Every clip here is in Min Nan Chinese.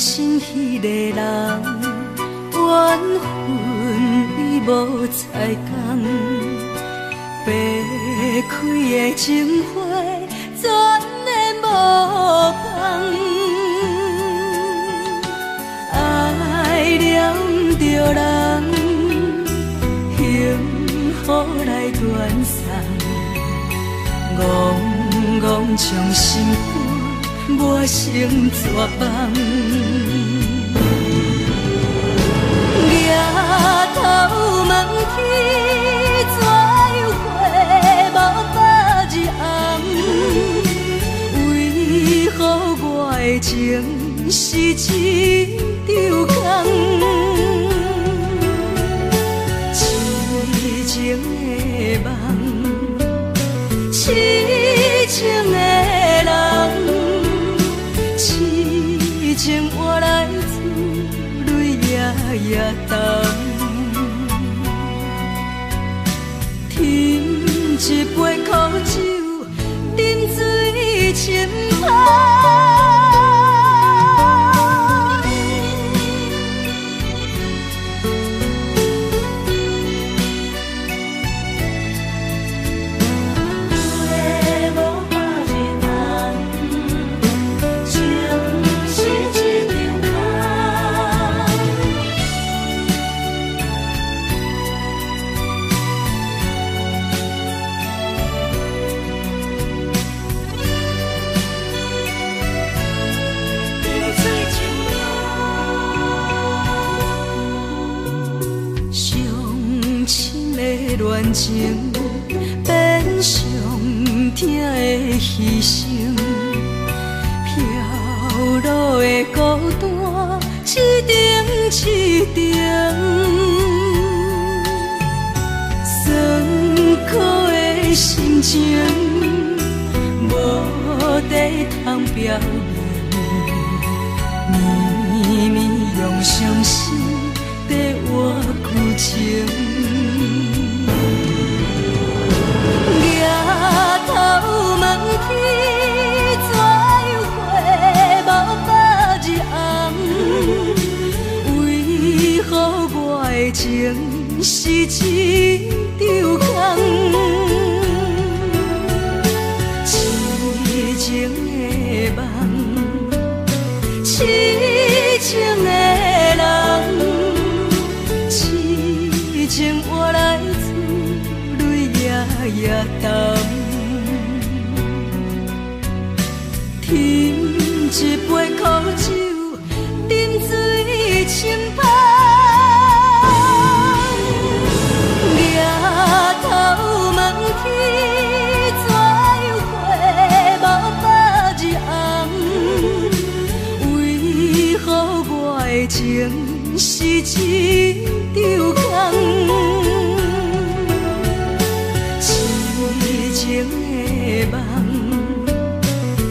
信彼个人，缘分已無彩工，白開的情花，全然無放。愛念著人，幸福來斷送，戆戆將心肝磨成絕望。舉頭望天，怎樣花無百日紅？為何我的情是一場空？痴情的夢，痴情的人，痴情換來珠淚夜夜澹。斟一杯苦酒，饮醉深香。花無百日紅，情是一場空。饮醉情上深的恋情，變上疼的犧牲，飄落的孤單，一程一程，酸苦的心情，無地通表明，绵綿用傷心在換舊情。舉頭望天，怎樣花無百日紅？為何我的情是一場空？痴情的夢，痴情的人，痴情換來珠淚夜夜澹。斟一杯苦酒，饮醉深香。舉頭望天，怎樣花無百日紅？為何我的情是一場空？痴情的夢，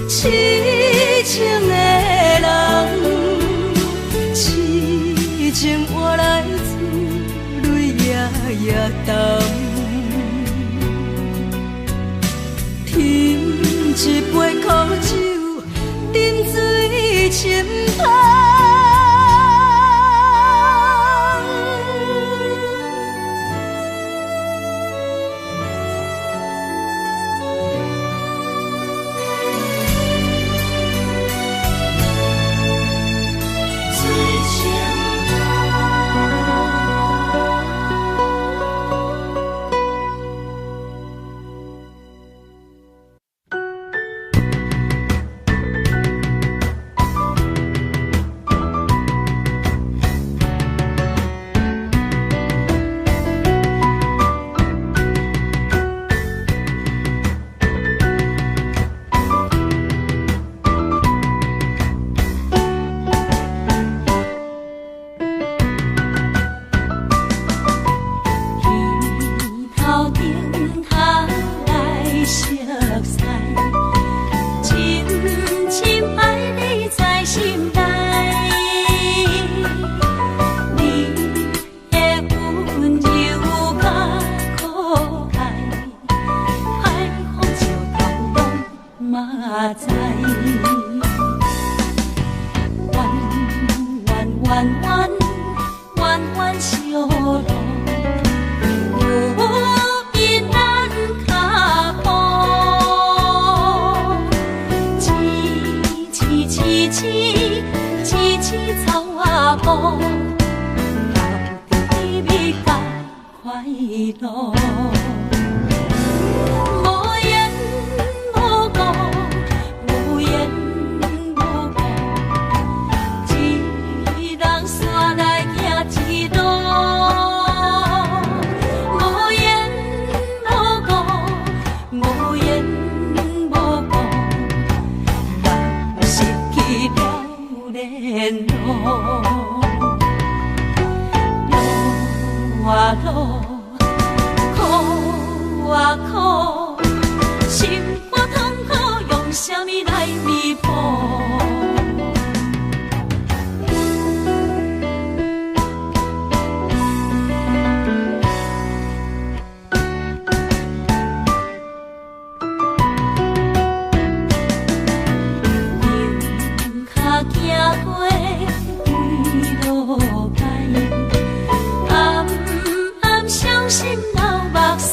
痴情的人，痴情換來珠淚夜夜澹。斟一杯苦酒，饮醉深香。彎彎彎彎小路，有比咱跤步。痴痴痴痴痴痴草仔步，留著甜蜜佮快樂。無緣無故，無緣無故，一人煞來行一路。無緣無故，無緣無故，咱失去了聯絡。路啊路，苦啊苦，心肝痛苦，用啥物來彌補？用跤行過幾落擺，暗暗傷心流目屎。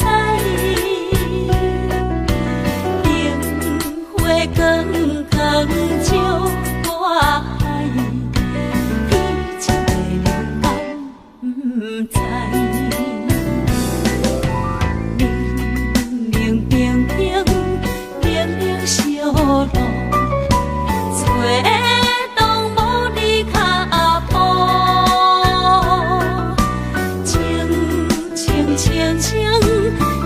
燈火光光照大海，彼一个人敢毋知？冷冷冰冰，冷冷小路，吹動無你跤步。青青青青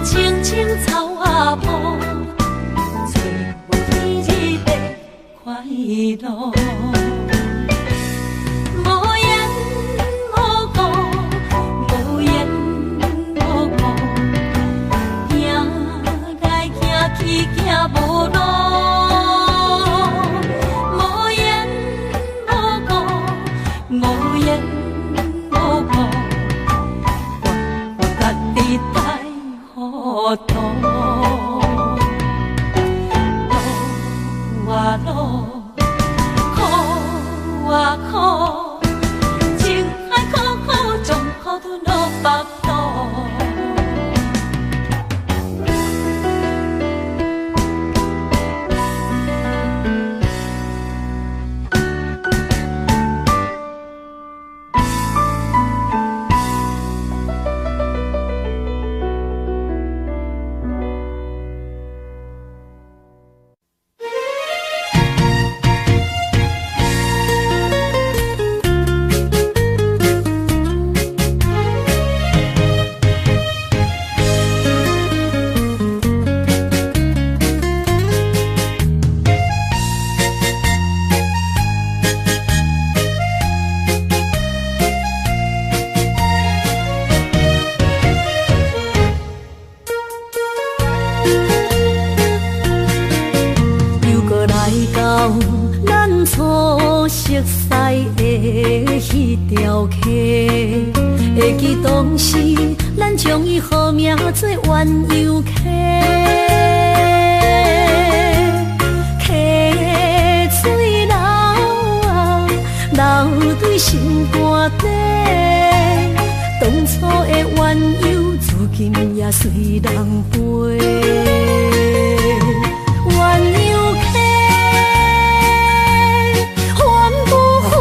青青草仔埔，找無彼日的快樂。無緣無故，無緣無故，行來行去行無路。無緣無故，無緣無故，我家己太糊塗。路啊路，苦啊苦，情海苦苦，將苦吞落腹肚。又閣來到咱初熟似的彼條溪，會記當時咱將伊號名做鴛鴦溪，溪水流啊流對心肝底，當初的鴛鴦如今也隨人飛。鴛鴦溪，還不回，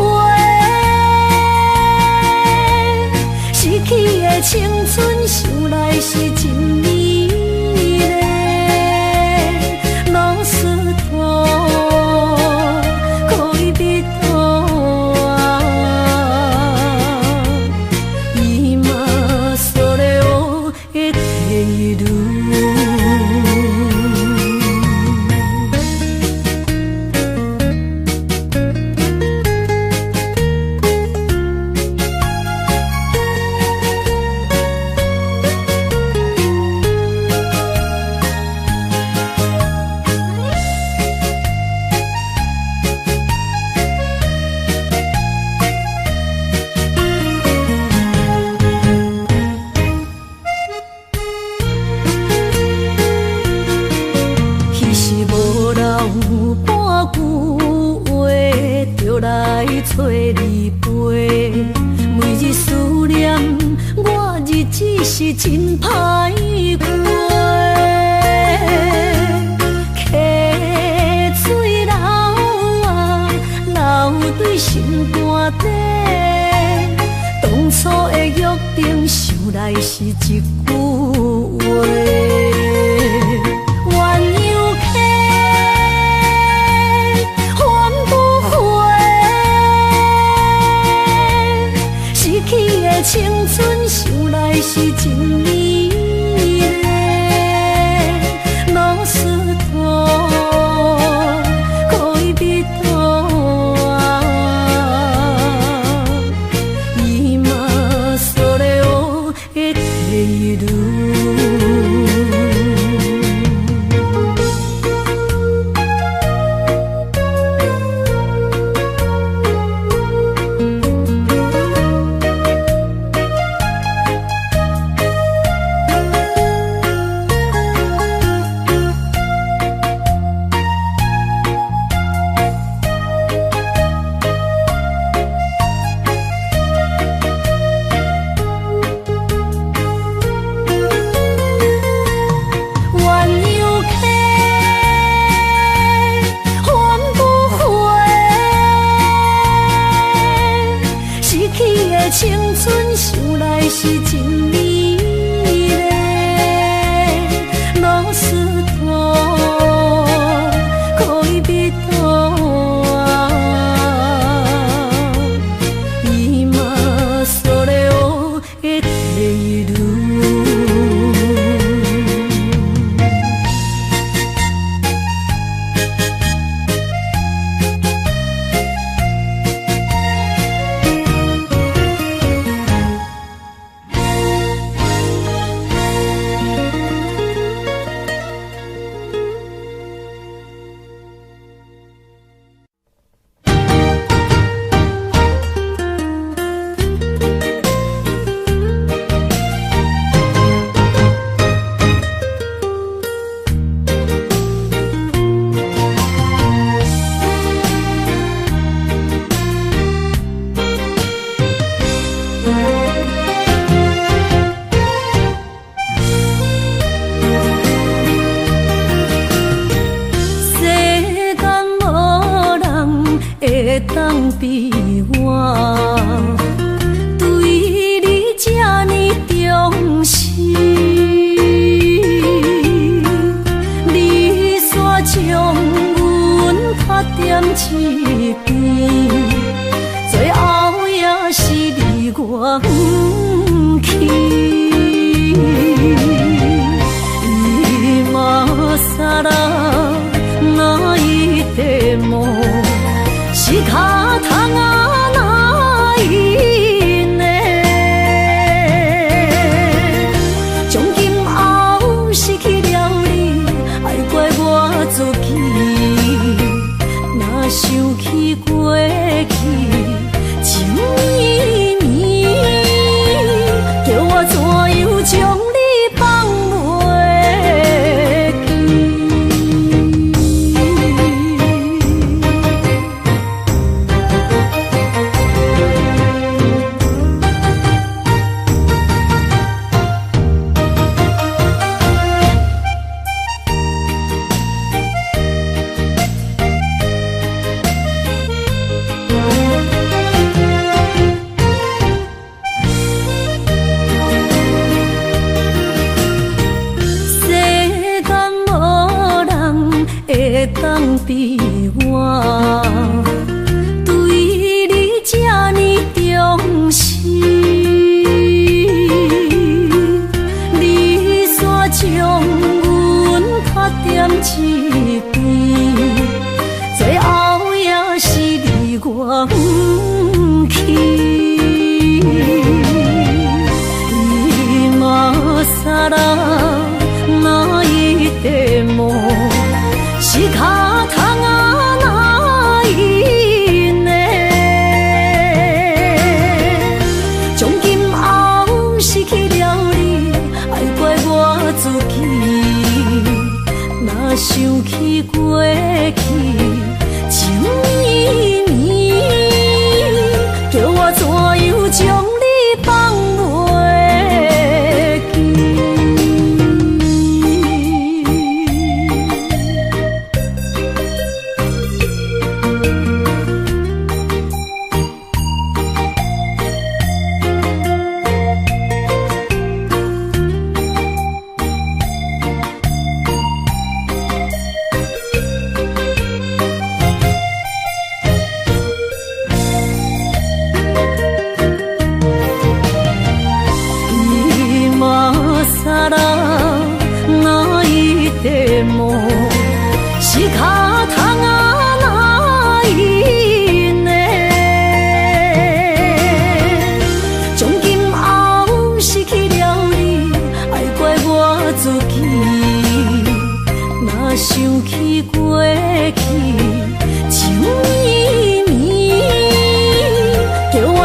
失去的青春，想來是真美麗。老石頭，戀人啊，今それを得ている。你陪，每日思念，我日子是真歹過。溪水流啊，流對心肝底，當初的約定，想來是一句話。鸳鸯溪，還不回，失去的青春，想來是真美麗。ロスト戀人は今それを得ている。鸳鸯溪，還不回，失去的青春，想來是真美麗。ロスト戀人は今それを得ている。世間無人會當比我，對你這呢重視。你煞將阮拍踮一邊，最後也是離我遠去。今更泣いても仕方がないね。從今後失去了你，愛怪我自己。若想起過去情綿綿，叫我怎樣將你放袂記？世間無人會當比我，對你這呢重視。你煞將阮拍踮一邊，最後也是離我遠去。今更泣いても仕方がないね。從今後失去了你，愛怪我自己。若想起過去情綿綿，叫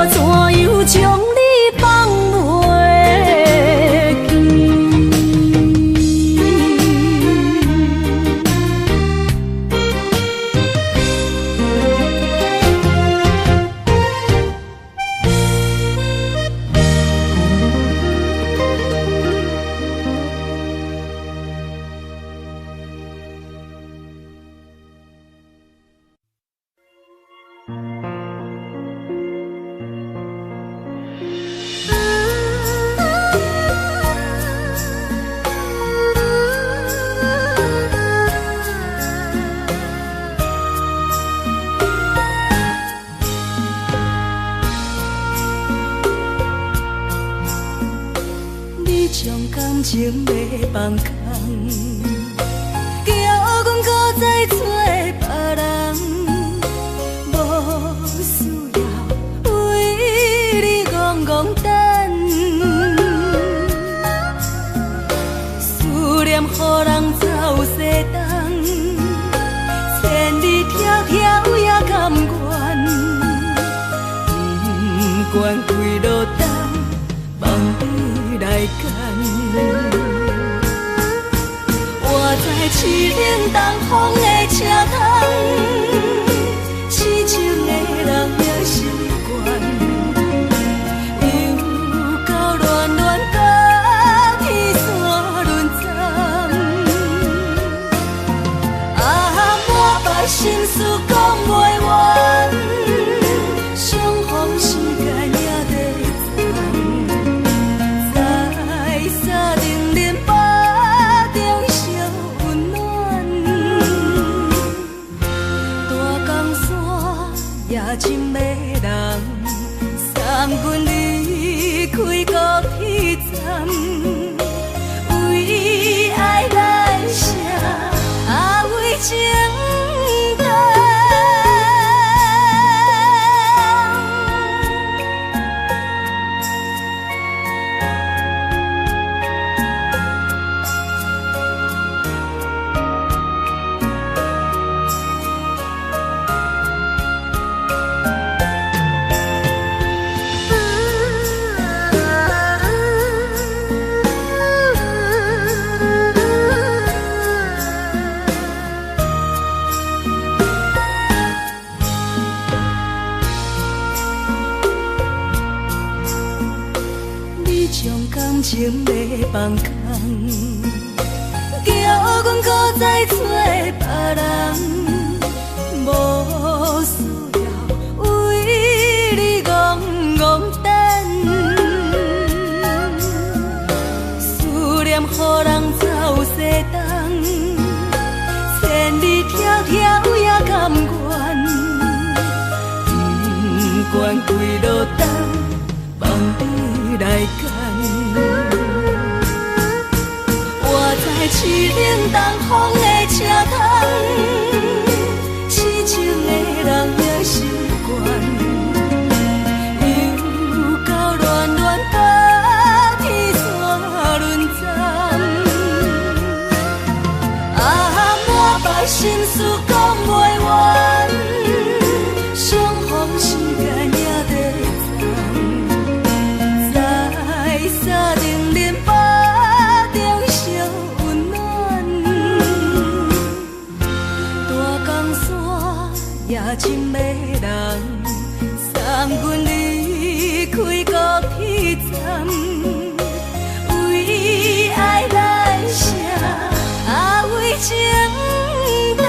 怎樣將你放袂記？你將感情欲放空，叫阮閣再找別人，無需要為你戇戇等，思念予人走西東，千里迢迢也甘願，不管幾落冬，望你來牽。我在凄冷東風的車窗，痴情的人也習慣，又到暖暖甲天山轮转，啊，满腹心事講袂完，相逢時間也在轉，在三重林腹中相溫暖，大江山也真迷人，送阮離開高鐵站，為愛來寫，啊為情等。你將感情欲放空，叫阮閣再找別人，無需要為你戇戇等，思念予人走西東，千里迢迢也甘願，不管幾落冬，望你來牽。我在凄冷東風的車窗，痴情的人也習慣，又到暖暖甲天山轮转，啊，滿腹心事講袂完，相逢時間也在轉，在三重林腹中相溫暖，大江山也真迷人，送阮離開高鐵站，為愛來寫，啊為情等。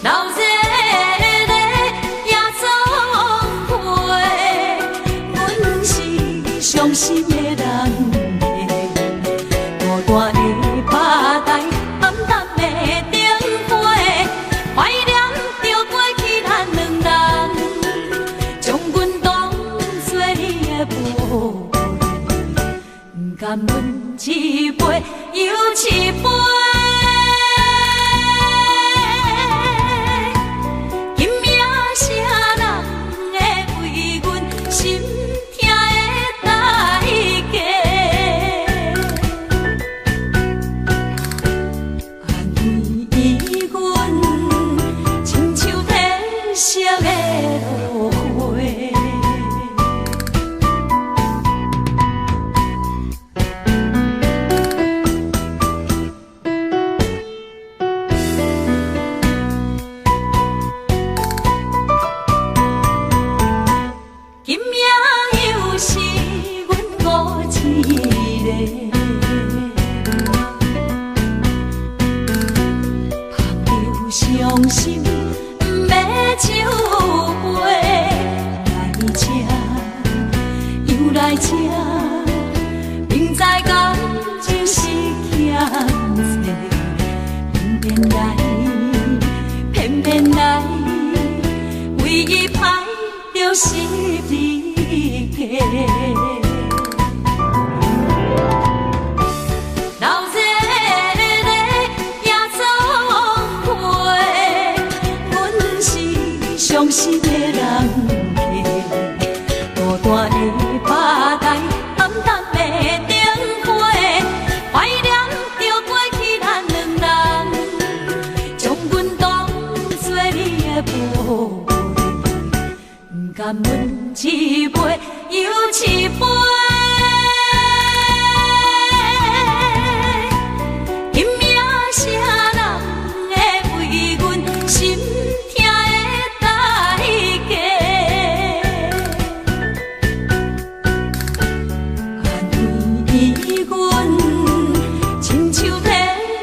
闹熱熱也總會，阮是傷心的人客，孤單的吧台，暗淡的燈火，懷念著過去咱兩人，將阮當作你的寶貝，毋甘阮一杯又一杯。今夜啥人會為阮心疼的代價？安慰阮，親像褪色的落花。今夜又是阮孤一个，捧著傷心的酒杯，來這又來這，明知感情是欠債，偏偏來，偏偏來，為伊歹著十字架。鬧熱熱也總會，阮是傷心的人客，孤單的吧台，暗淡的燈火，懷念著過去咱兩人，將阮當作你的寶貝，毋甘阮一杯又一杯。今夜啥人會為阮心疼的代價？安慰阮，親像褪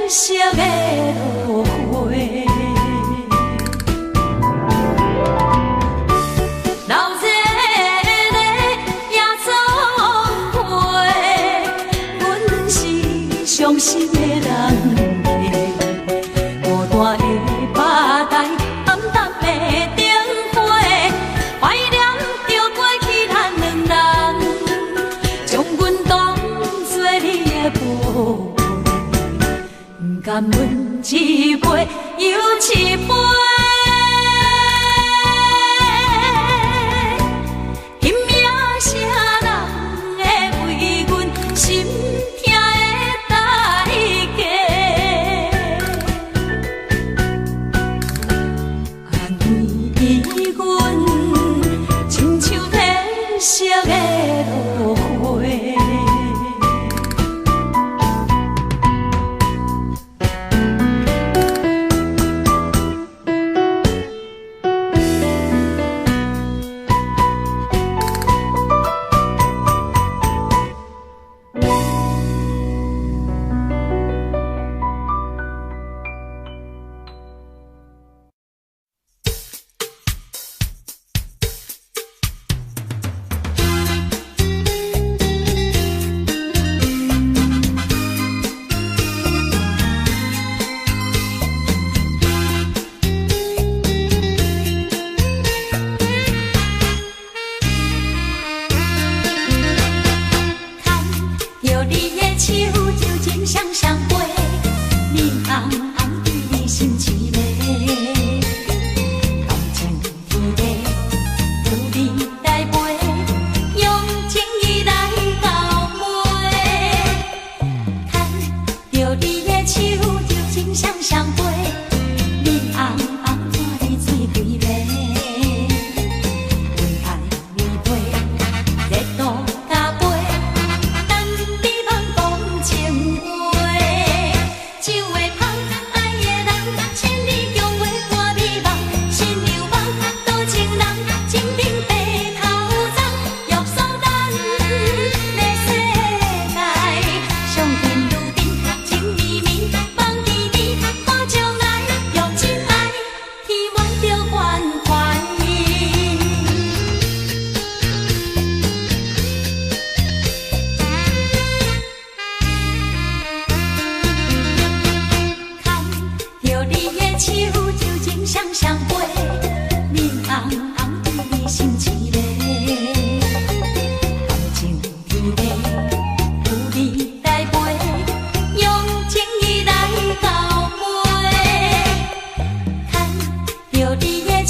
色的落花。鬧熱熱也總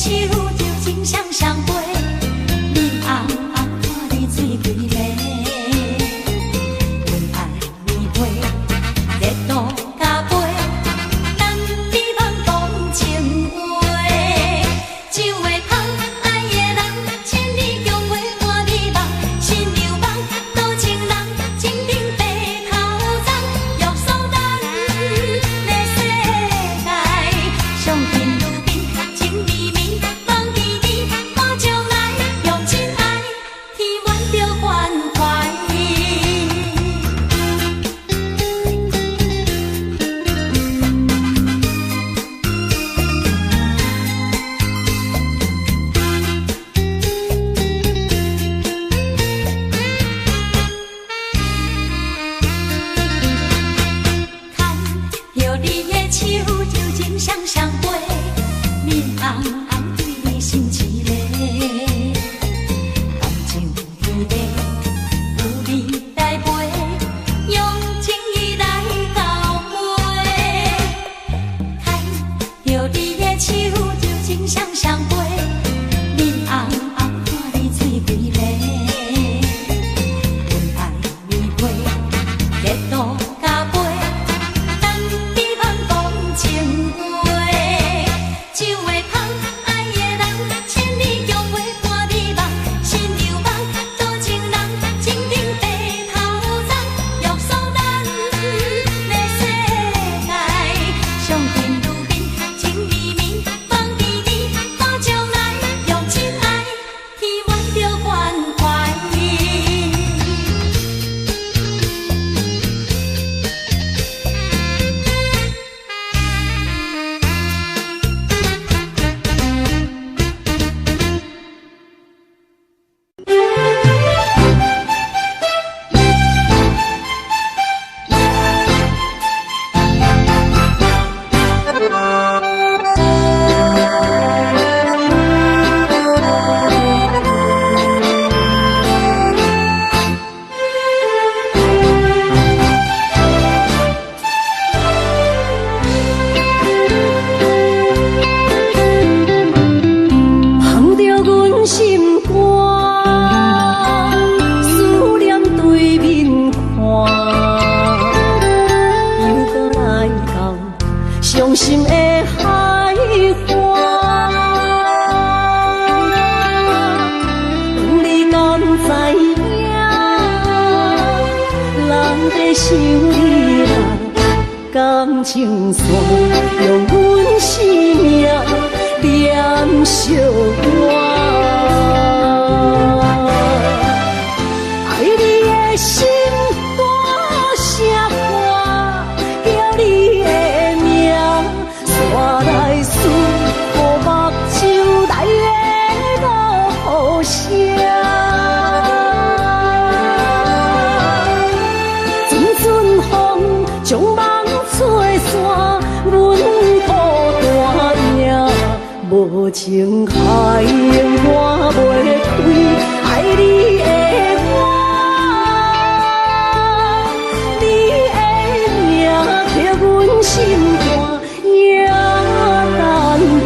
手就情双双飞，面红红看你醉规暝。阮爱你花，热度加倍，咱美梦讲情话。酒会香，爱的人，千里共话看美梦，新娘梦，多情人，情顶白头鬃，约束咱的世界，相见如宾，情绵绵，梦甜甜，看将来用真爱填满着关怀。牵着你的手，就情双双飞，面红红对你心一个。感情天地有你来陪，用情意来交陪。牵着你的手，就情双双飞，面红红看你醉规暝。阮爱你花，热度加倍，咱美梦讲情话。酒会香，爱的人，千里共话看美梦，新娘梦，多情人，情顶白头鬃，约束咱的世界，相见如宾，情绵绵，梦甜甜，看将来用真爱填满着关怀。捧著阮心肝，思念對面看，又閣來到傷心的海岸。問你敢知影，人在想你啦，感情線用阮生命連相換。愛你的心大聲喊，叫你的名，煞來思予目睭內的落雨聲。陣陣風將夢吹散，阮孤單影，無情海永看袂開，愛你的我，你的名刻阮心肝，也等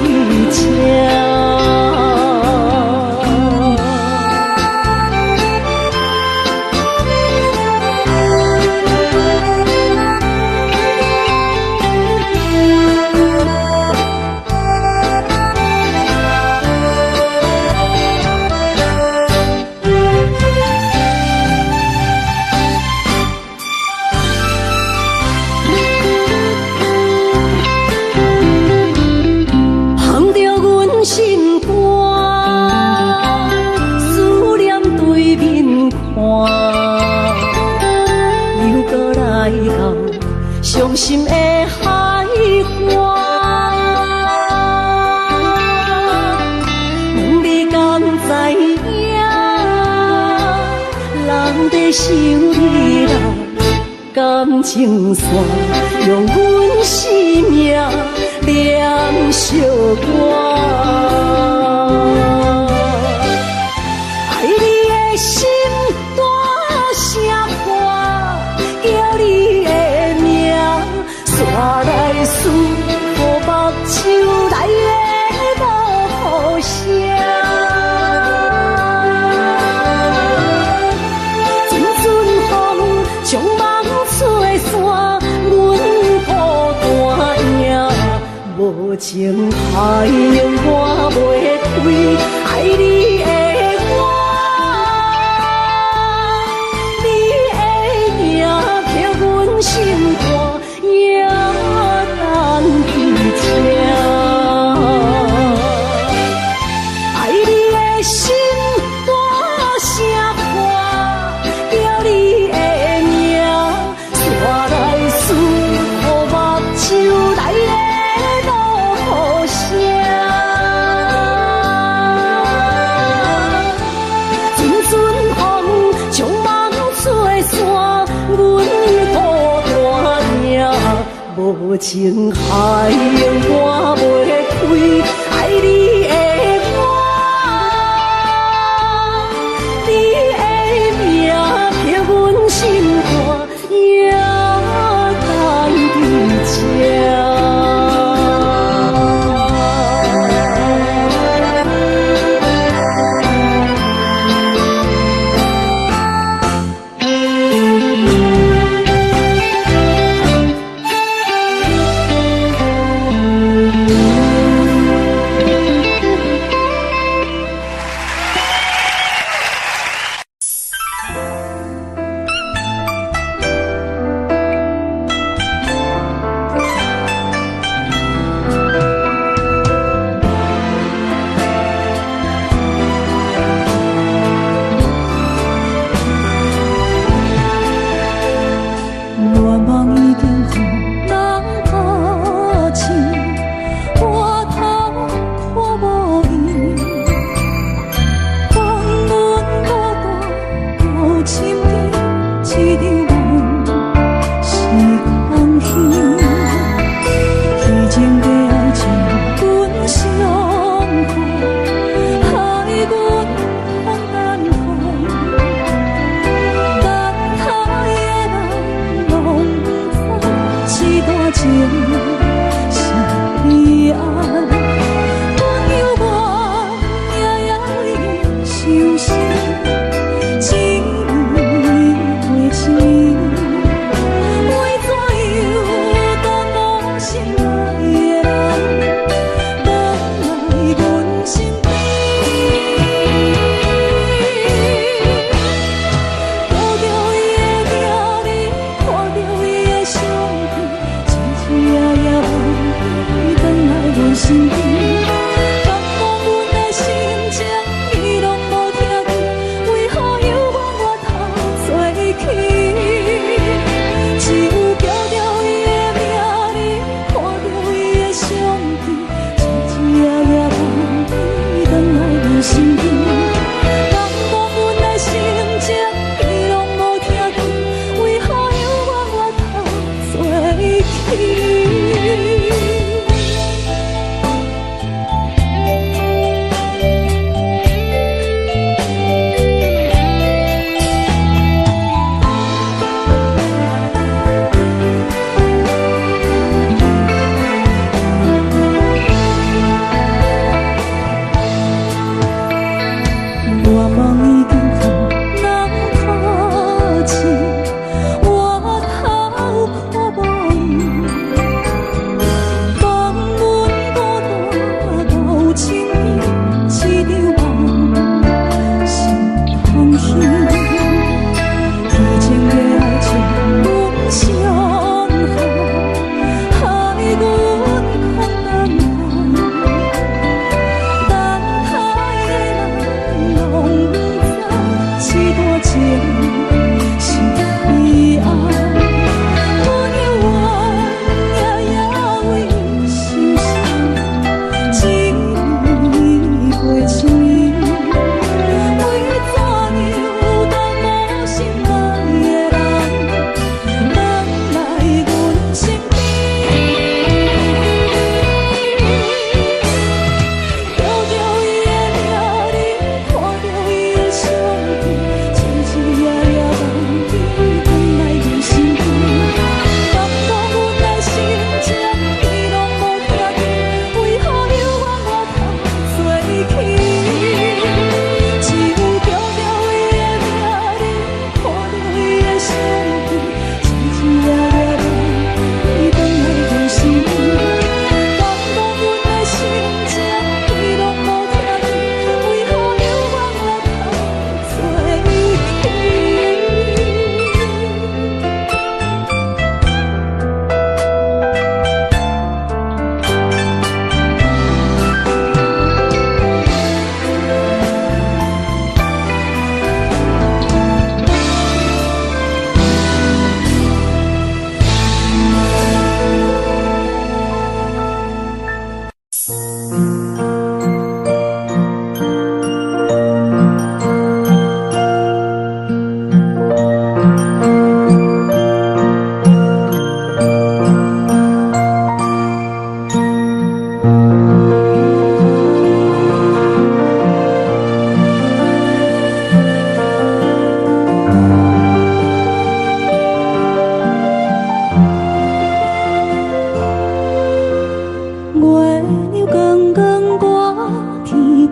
伫这。捧著阮心肝，思念對面看，又閣來到傷心的海岸。問你敢知影，人在想你啦，感情線用阮生命連相換。愛你的心大聲喊，叫你的名，煞來思予目睭內的落雨聲。情海永看袂開，愛你的我，你的名刻阮心肝，也等佇這。愛你的心大聲喊，叫你的名，煞來思予目睭內的落雨聲。陣陣風將夢吹散，阮孤單命，無情海永看袂開，愛你的我，你的名刻阮心肝，也等佇這。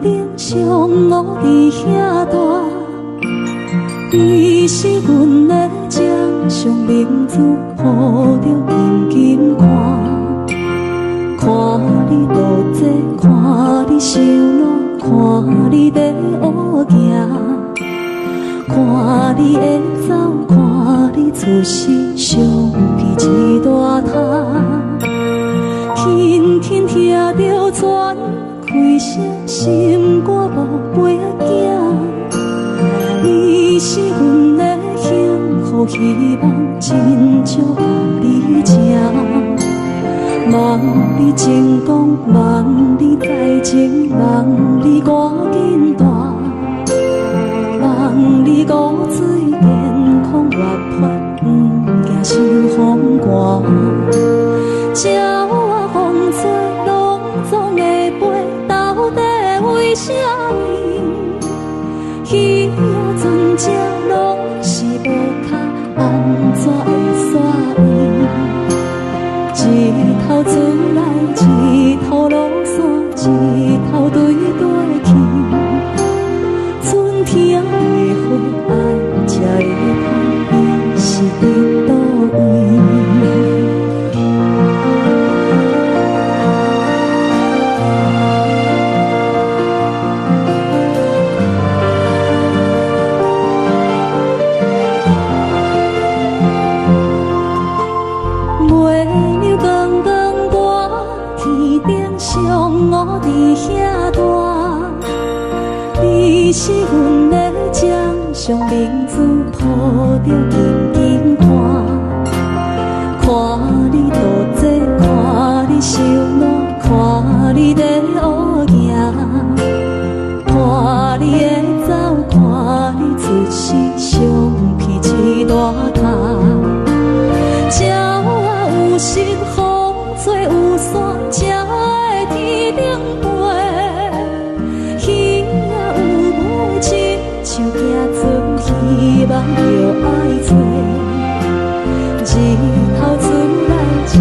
顶上乌伫遐大。你是阮的掌上明珠，抱著紧紧看，看你渡济，看你受难，看你伫学行，看你会走，看你出世，伤皮一大摊，轻轻听著船开声，心肝宝贝仔囝。你是阮的幸福希望，真少共你请。望你成功，望你再情，望你赶紧大，望你五水健康活泼，毋惊受风寒。鸟仔风吹，拢总会飞，到底为啥物？鱼仔船只拢是无跤，按怎会煞伊？日头出来，日头落山，日头对过去。春天的花爱才会芳，伊是伫佗位？月亮光光挂天顶上乌伫遐大，你是阮的掌上明珠，抱著紧紧看，看你渡济，看你受难，看你伫学行，看你会走，看你出世，伤皮一大摊。鸟仔有心，风吹有山，才会天顶飞。鱼仔有尾，亲像行船，希望著爱找。日头出来，日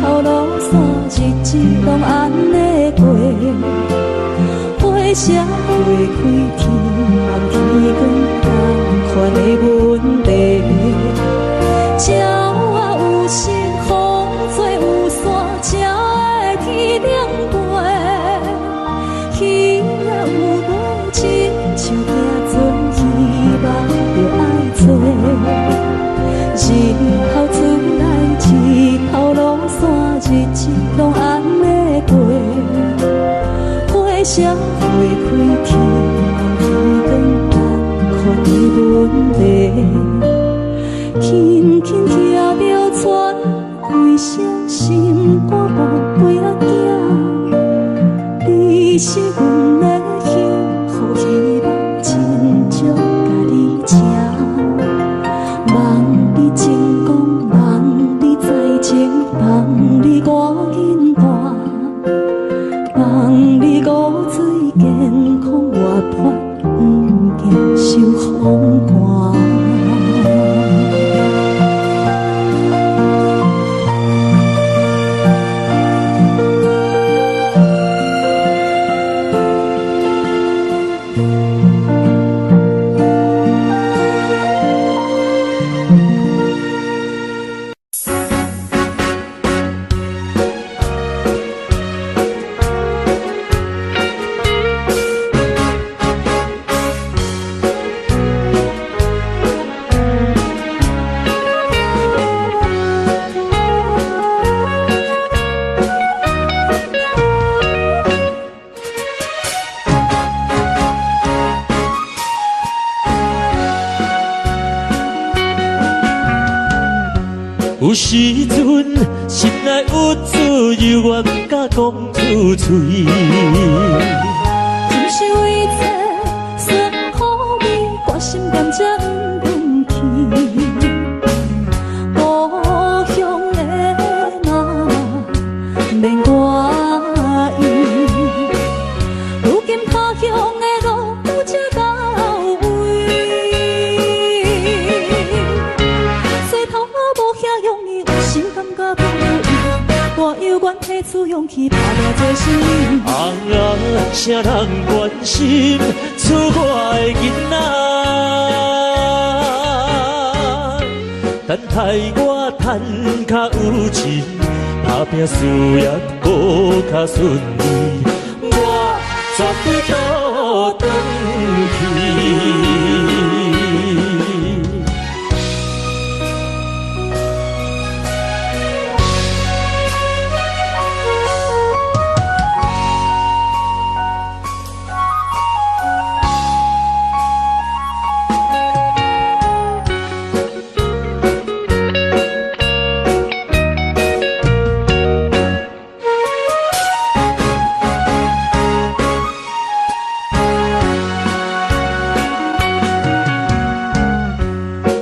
头落山，日子拢按呢过。花谢花开，天梦天光，仝款的问题。鸟仔有心，风吹有山，才会天顶飞。鱼仔有尾，亲像行船，希望著爱找。日头出来，日头落山，日子拢按呢过。花谢花开，天梦天光，仝款的问题。轻轻听著船开声，心肝宝贝仔囝，你是阮的幸福希望，真少共你请。望你成功，望你再情，望你赶紧大，望你五水健康活泼，毋惊受风寒。有时阵心内有滋有我不敢讲出嘴。毋是为这酸苦味，我心甘才毋转去。故乡的妈妈免挂意，如今他乡的路才到位。西头仔无遐容易，有时感觉无意，我犹原提出勇气，打拼这生意。啊，啥人关心出外的囡仔？等待我趁较有钱，打拼事业阁较顺利，我绝对倒转去。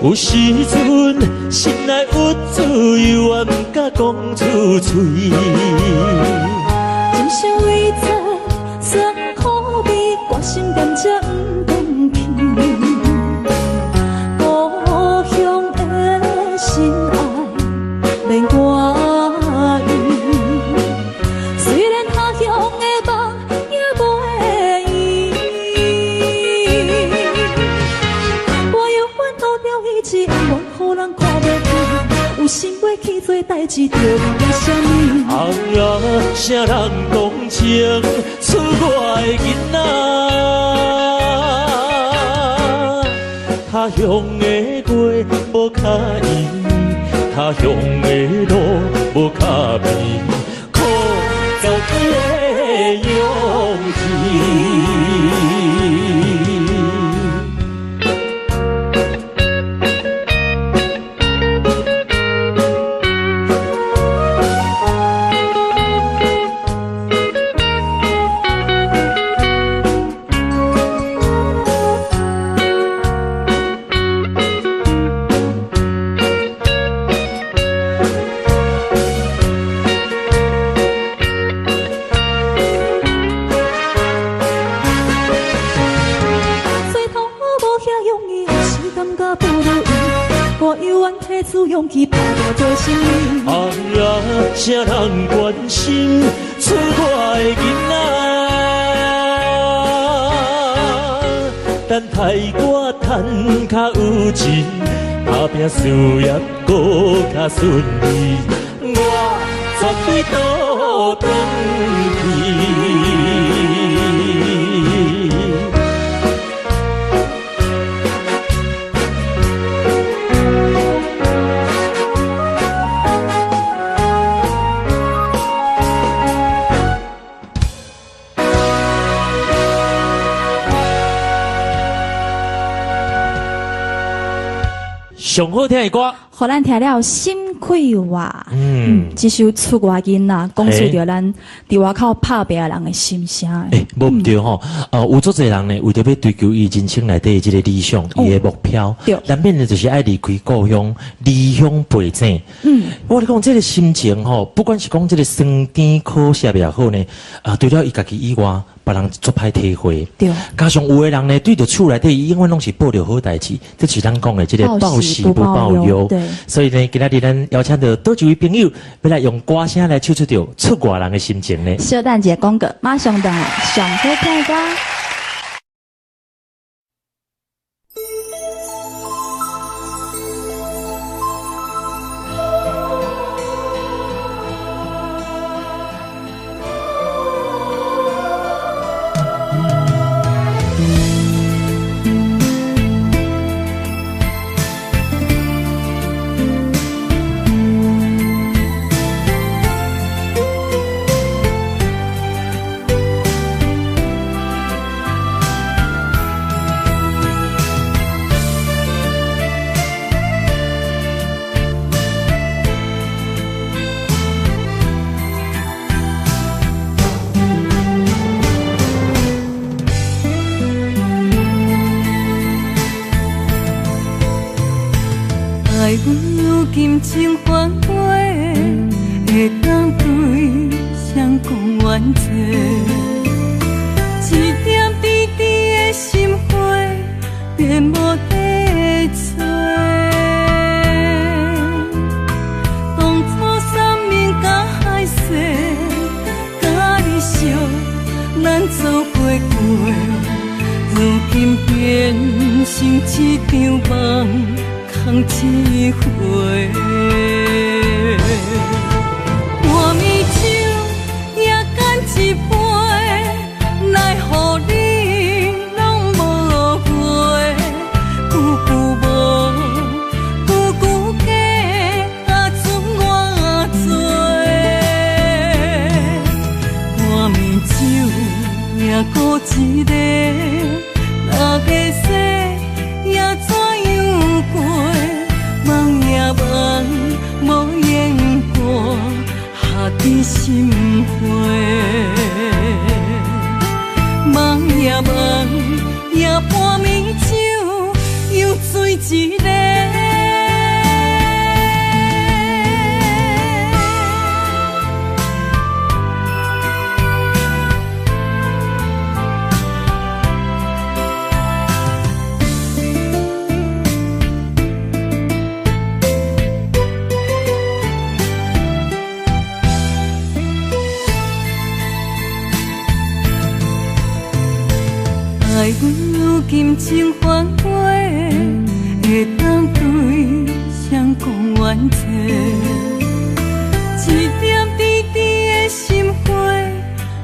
有时阵心内有自由，我毋敢讲出嘴。人生为做酸苦味，决心踮这毋转去。故乡的深爱免怀疑，虽然他乡的梦也袂圆，我犹原倒掉一志，不愿予人看袂起。有心欲去做代誌，著无啥物。啊，啥人同情出外的囡仔？他乡的月无较圆，他乡的路无较平，靠家己的勇气。勇氣打拼做生意。啊，啥人關心出外的囡仔？等待我趁較有錢，打拼事業閣較順利，我絕對倒轉去。上好聽的歌，予咱聽了心快活。這首出外囡仔，講出著咱佇外口拍拚的人的心聲。欸，無毋對吼，有足濟人呢，為著欲追求伊人生內底的這個理想，伊的目標，難免呢就是愛離開故鄉，離鄉背井。我咧講這個心情吼，不管是講這個酸甜苦澀也好呢，啊，除了伊家己以外，別人足歹體會。加上有的人呢，對著厝內底，伊永遠攏是報著好代誌，這是咱講的這個報喜不報憂。所以呢，今仔日咱邀請到佗一位朋友，欲來用歌聲來唱出著出外人的心情呢。小等一下廣告，馬上轉來，上好聽的歌。愛阮金情反悔，會當對誰講怨嗟？一點甜甜的心花，便無地找。當初山盟佮海誓，佮你惜，咱做伙。一場夢，空一回。半暝酒也干一杯，奈何你攏無回，句句無，句句假，啊賰偌濟。半暝酒也孤一個，若會使也怎樣過？夢也夢，無言過，下滴心花。夢也夢，也半暝酒，又醉一个。愛阮如今情反悔，會當對誰講怨嗟？一點甜甜的心花，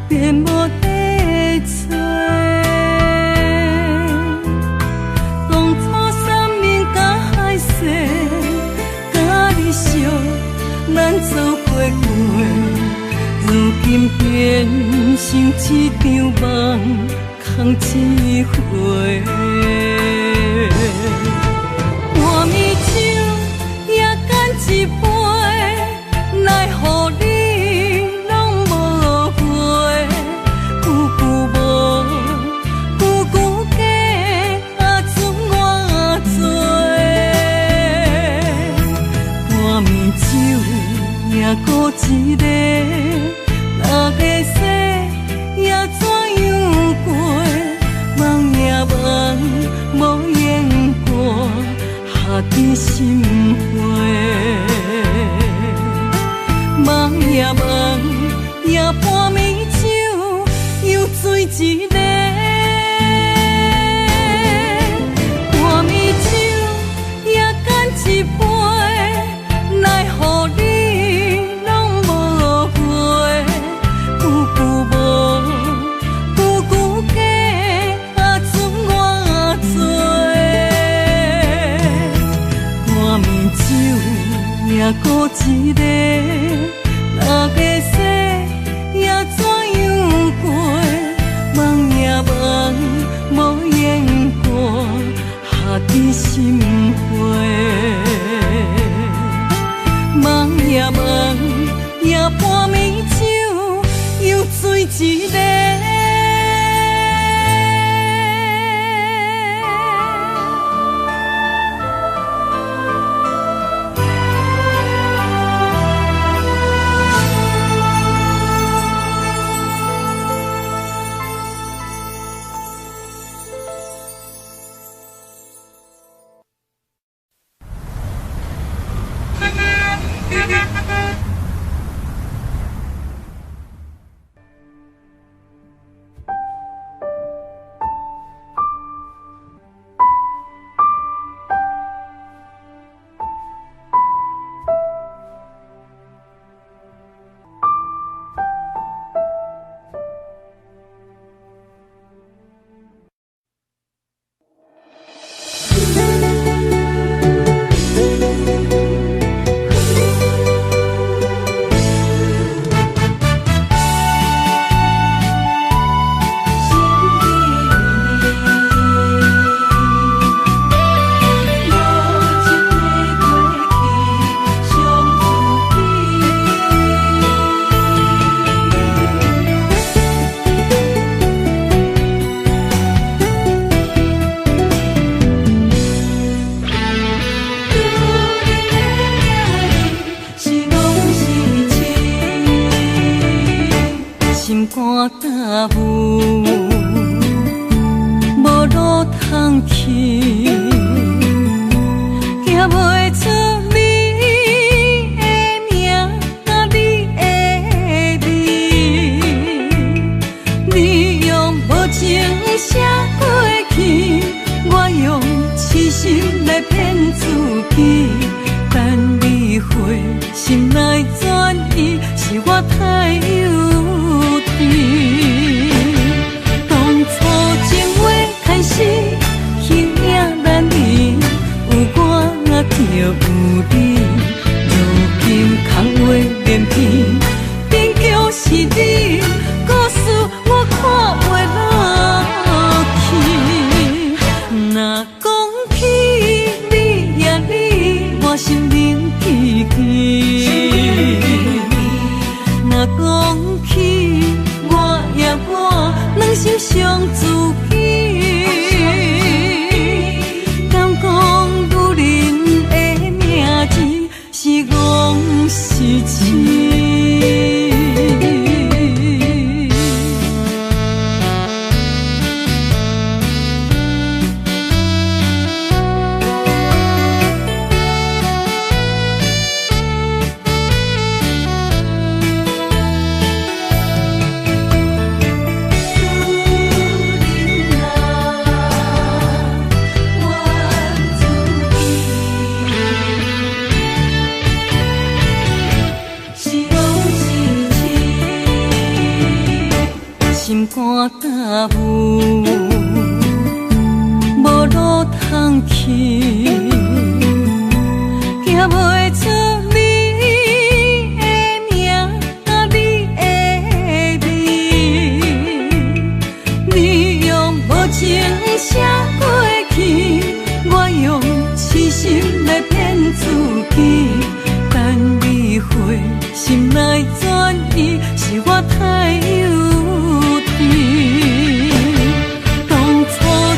便無得找。當初山盟佮海誓，佮你惜，咱做伙過，如今變成一場夢。空一回，半暝酒也干一杯，奈何你攏無回，句句無，句句假，啊賰偌濟。半暝酒也孤一个，若會使也怎樣過？夢也夢，無言過，下滴心花。夢也夢，也半暝酒，又醉一个。半暝酒也干一杯，奈何你攏無回，句句無，句句假，啊賰偌濟。半暝酒也孤一个，若會使也怎樣過？夢也夢，無言過，下滴心花。夢也夢，也半暝酒，又醉一个。心肝担负，无路通去，行袂出你的名，佮你的味。你用無情寫過去，我用心来骗自己，等你回心来转意，是我太幼稚。当初情话开始，形影难离，有我就有你，如今空话连篇，变叫是你，故事我看袂落去。若讲起你呀你，我心冷吱吱；若讲起我呀我，两心伤自己。敢讲女人的名字是戆是痴？心肝担负，无路通去，行袂出你的名，你的味。你用无情写过去，我用痴心来骗自己，等你回心来转意，是我太幼稚。当初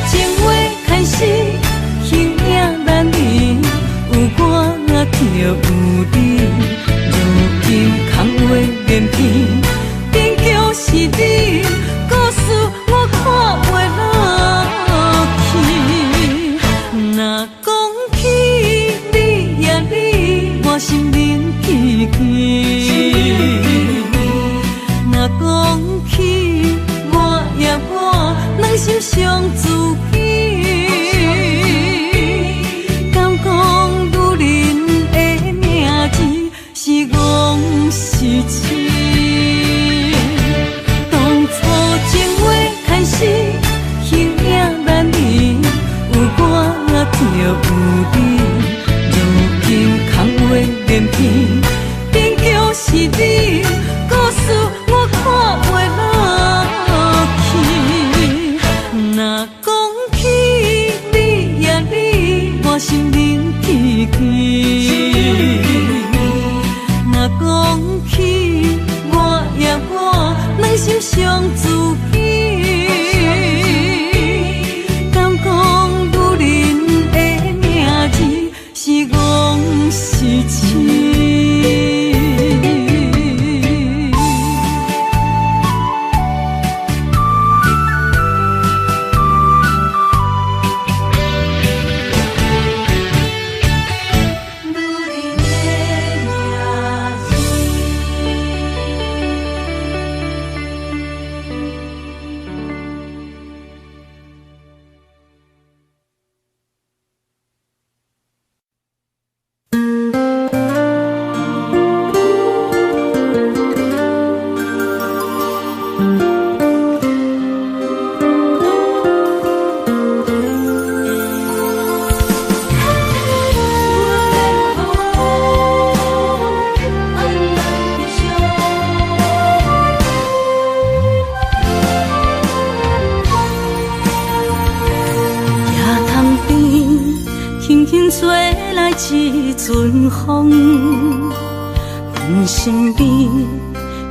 情话开始，形影难离，有我就有你，如今空话连篇，变叫是你，故事我看袂落去。若讲起你呀你，我心冷吱吱；若讲起我呀我，两心伤自己。敢讲女人的名字是戆是痴？当初情话开始，形影难离，有我就有你，如今空话连篇，变叫是你，故事我看袂落去。若讲起你呀你，我心冷吱吱；若讲起我呀我，两心伤自己。敢讲女人的名字是戆是痴？一阵风，阮身边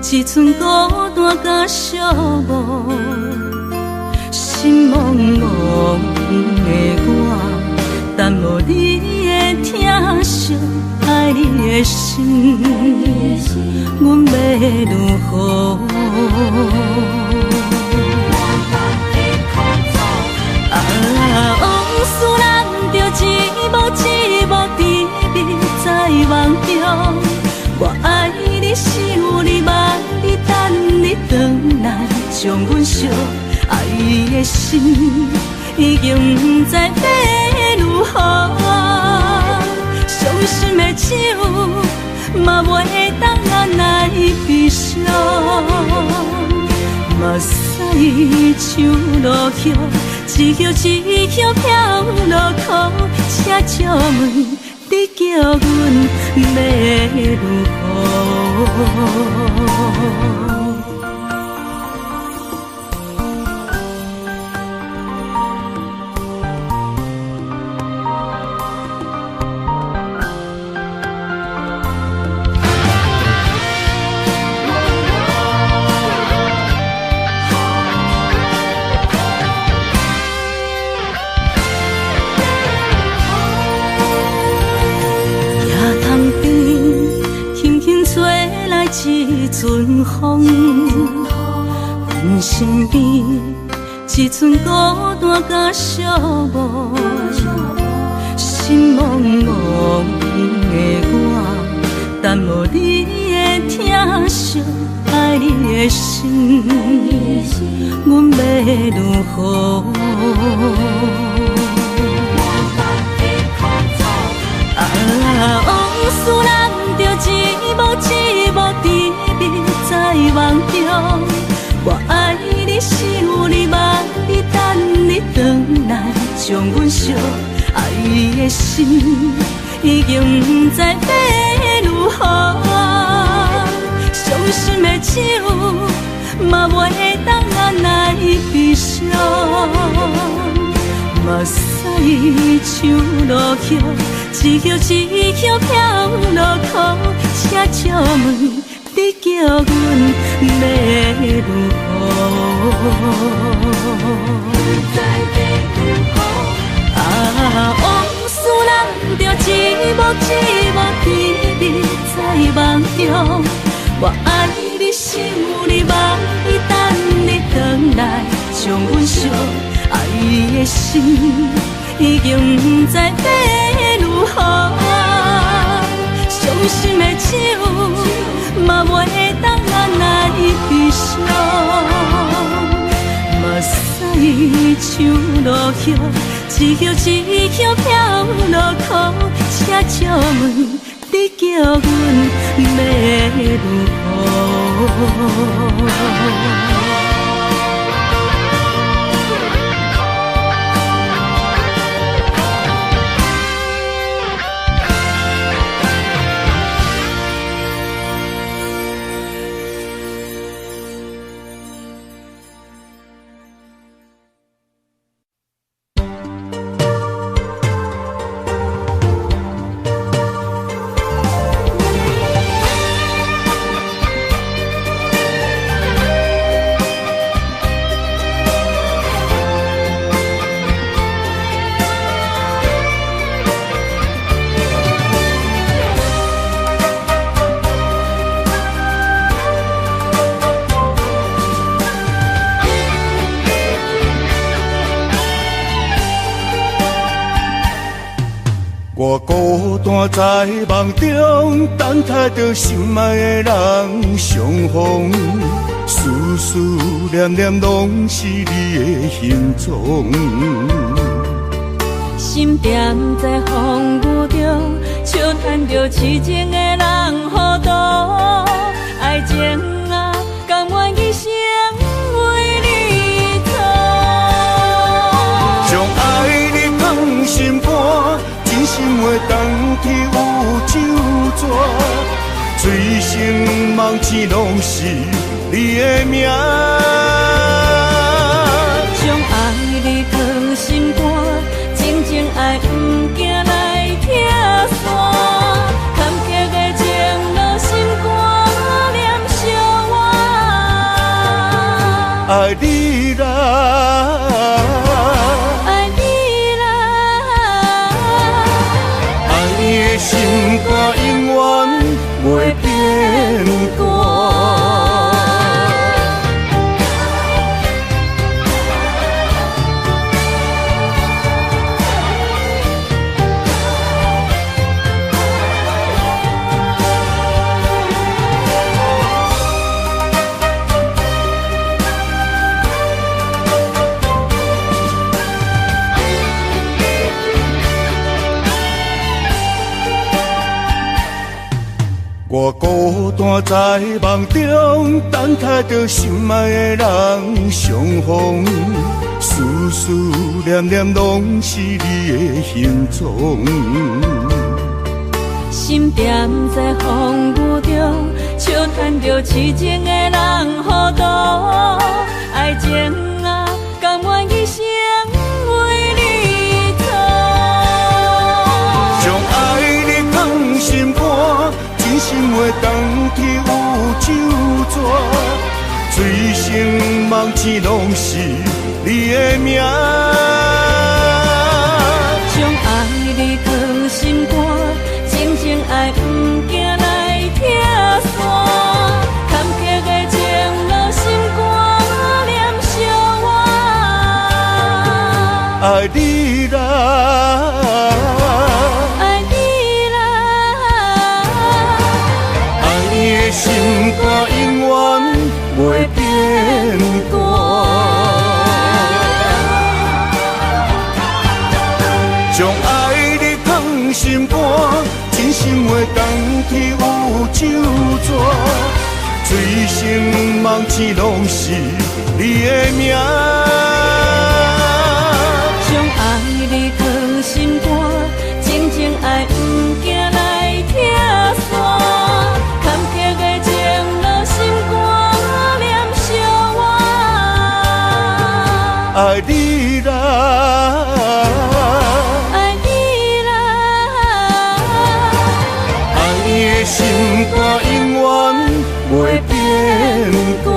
一阵孤单佮寂寞，心茫茫的我，等无你的疼惜，爱你的心，阮欲如何？啊，往事难着一幕一幕甜蜜在梦中，我爱你，想你，望你，等你转来，将阮惜爱的心已经不知欲如何。如何？傷心的酒嘛袂當來悲傷，目屎像落雨，一葉一葉飄落苦，請借問你叫阮欲如何？一阵風，阮身邊一陣孤單佮寂寞，心茫茫的我，等無你的疼惜，愛你的心，阮欲如何？啊，往事難著一幕一幕甜蜜在夢中，我愛你，想你，望你，等你轉來，將阮惜愛的心已經不知欲如何。傷心的酒嘛袂當來悲傷，目屎像落雨，一葉一葉飄落苦，請借問你叫阮欲如何？啊，往事難著一幕一幕甜蜜在夢中，我愛你，想你，望你，等你轉來，將阮惜愛的心已經不知欲如何。傷心的酒嘛袂當來悲傷，目屎像落雨，一葉一葉飄落苦，請借問你叫阮欲如何？我孤單在夢中，等待著心愛的人相逢，思思念念攏是你的形踪。心踮在風雨中，笑談著痴情的人糊塗，愛情啊，甘願一生為你做。將愛你藏心肝。真心話當天有酒泉，醉生夢醒攏是你的名。將愛你藏心肝，真情愛不驚來拆散，坎坷的情路心肝念相偎。愛你啦。心肝永遠袂變卦。我孤單在夢中，等待著心愛的人相逢，思思念念攏是你的形蹤。心踮在風雨中，笑談著痴情的人糊塗，愛情啊，甘願一生為你做。將愛你藏心肝，真心話當天有酒泉，醉生夢醒攏是你的名。將愛你藏心肝，真情愛不驚來拆散，坎坷的情路心肝念相偎。愛你啦，愛你啦，愛你的心肝永遠袂變卦。將愛你藏心肝，真心話當天有酒泉，醉生夢醒攏是你的名。將愛你藏心肝，真情愛不驚來拆散，坎坷的情路心肝念相偎。愛你啦，愛你啦，愛你的心肝永遠袂變卦。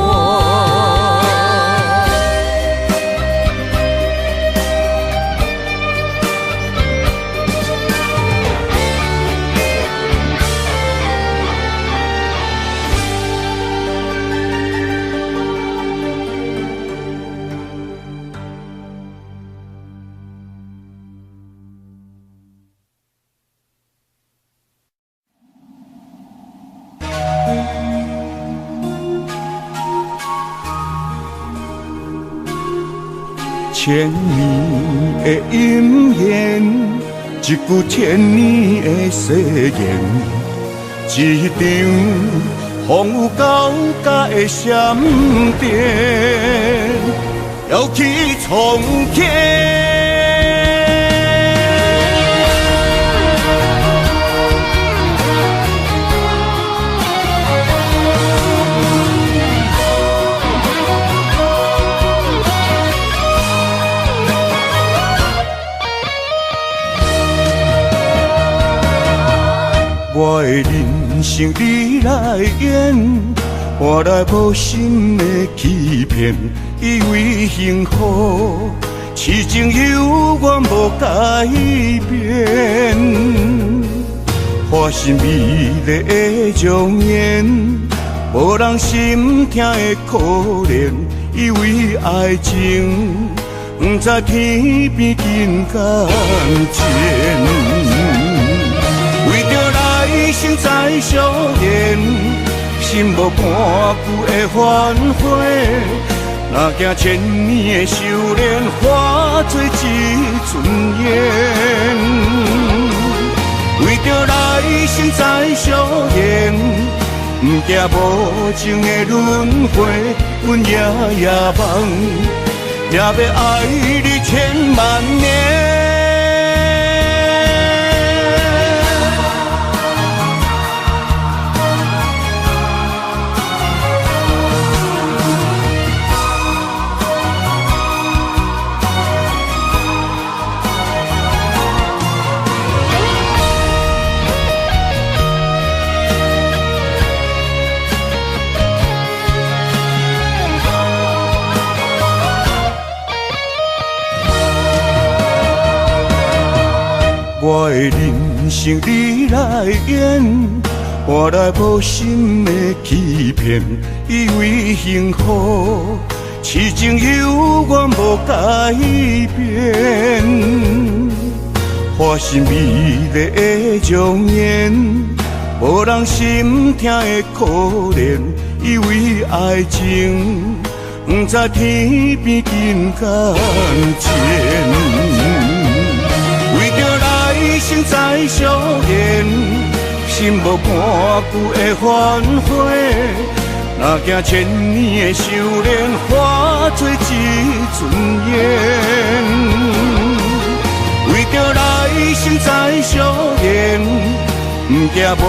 千年的姻緣，一句千年的誓言，一場風雨交加的閃電，搖起蒼天。我的人生你來演，換來無心的欺騙，以為幸福痴情猶原無改變，化身美麗的容顏，無人心疼的可憐，以為愛情不知天邊近甲淺。為著來生再相見，心無半句的反悔，若驚千年的修煉化作一阵烟。為著來生再相見，不驚無情的輪迴，阮夜夜夢，也欲愛你千萬年。我的人生你來演，換來無心的欺騙，以為幸福痴情猶原無改變，化身美麗的容顏，無人心疼的可憐，以為愛情不知天邊近甲淺。為著來生再相見，心心无半句的反悔。若惊千年的修炼化做一阵烟，为著来生再相见，不惊无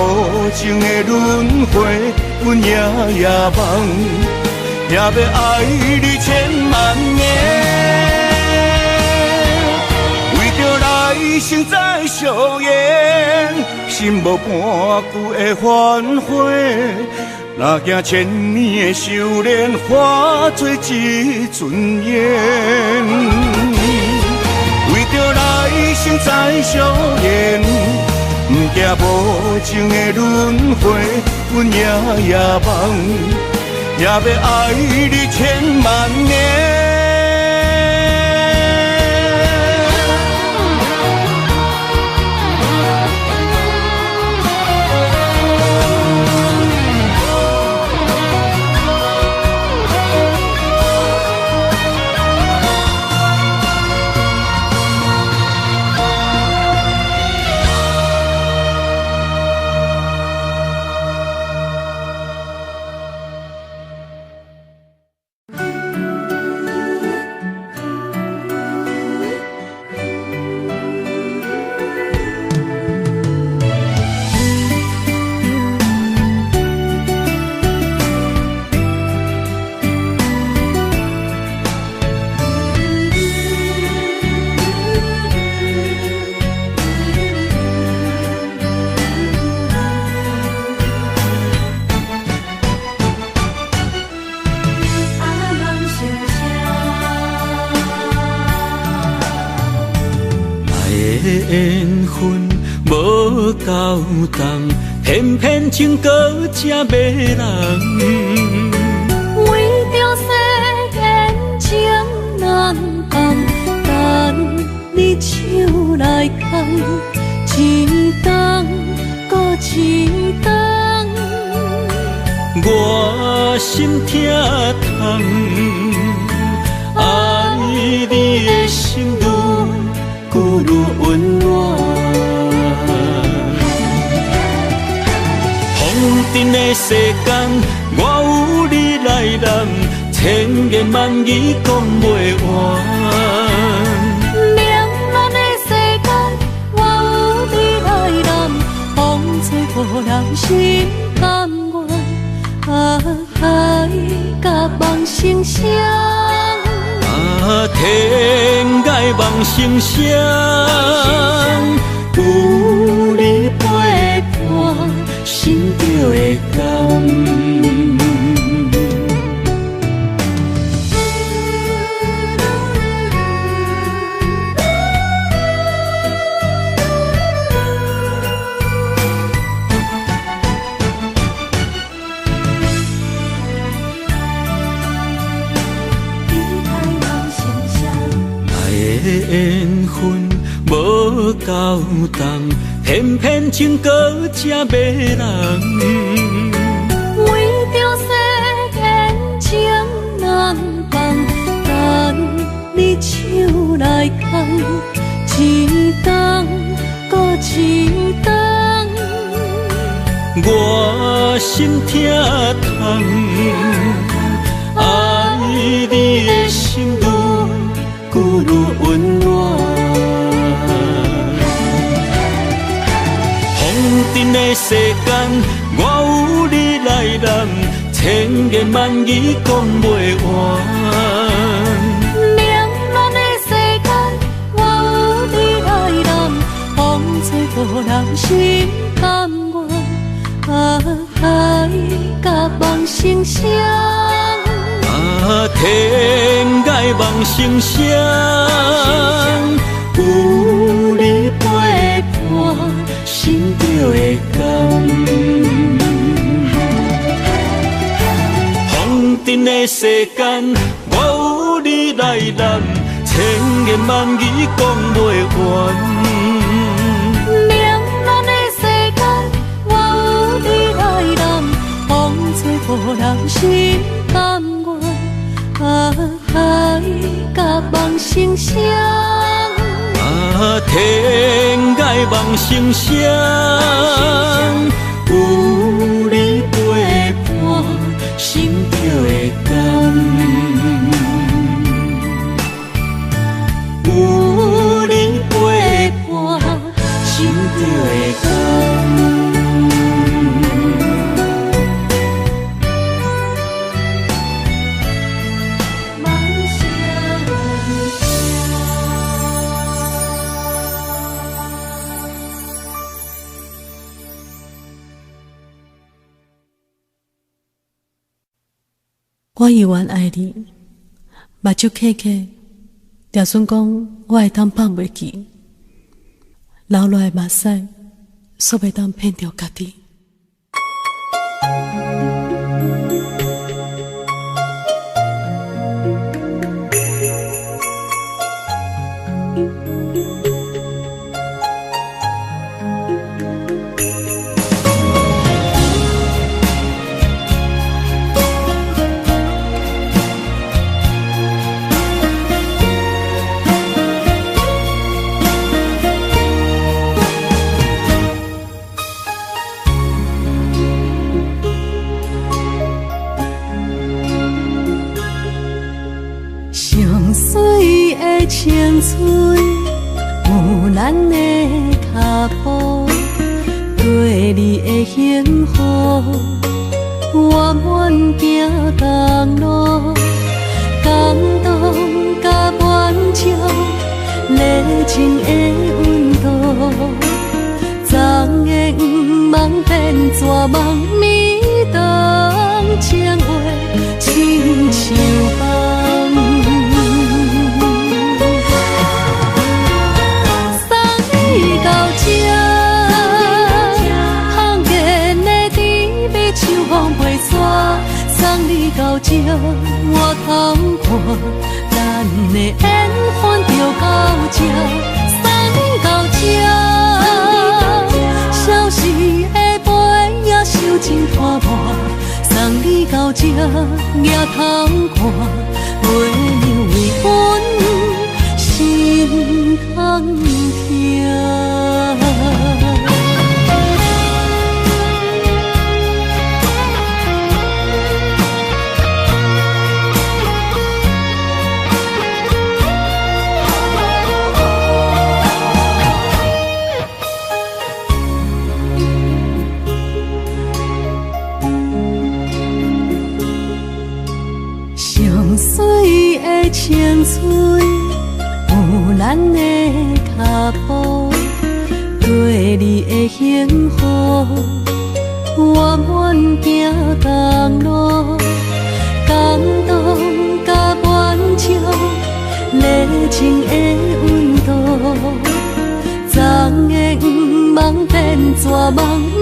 情的轮回，阮夜夜梦，也欲爱你千万年。为著来生再相见，心无半句的反悔。若惊千年的修炼化做一阵烟，为著来生再相见，不惊无情的轮回，阮夜夜梦，也欲爱你千万年。偏偏情阁这迷人，为著世间情难放，等你手来牵，一冬阁一冬。我心疼痛，爱你的心愈久愈温暖。风尘的世间，我有你来揽，千言万语讲袂完。命难的世间，我有你来揽，风吹无人心甘愿，啊，海角梦成双，啊，天涯梦成双，有你陪伴。心就会甘。爱的缘分无够重，偏偏情阁这迷人。为著世间情难放，等你手来牵，一冬阁一冬。我心疼痛，爱你的心愈久愈温暖。风尘的世间，我有你来揽，千言万语讲袂完。命难的世间，我有你来揽，风吹无人心甘愿，啊，海角梦成双，啊，天涯梦成双，有你陪伴。心就会甘。风尘的世间，我有你来揽，千言万语讲袂完。命难的世间，我有你来揽，风吹无人心甘愿，啊，海角梦成双。啊，天涯梦成双，有你陪伴，心就会甘。有你陪伴，心就会甘。我犹原爱你，目睭瞌瞌，就算讲我会当放袂记，流落来的目屎，煞袂当骗著家己。青春有咱的脚步，对你的幸福，我愿行同路，感动甲满足，热情的温度，昨的愿望变绝望，暝长情话亲像梦。到这，香烟的甜蜜像风飞逝，送你到这，我通看，咱的缘分就到这，送你到这，消失的背影收真拖磨，送你到这，举头看，月亮为阮心空疼。上水的青春，有咱的脚步，对你的幸福，我愿行同路，感动甲满足，热情的温度，昨的愿望变绝望，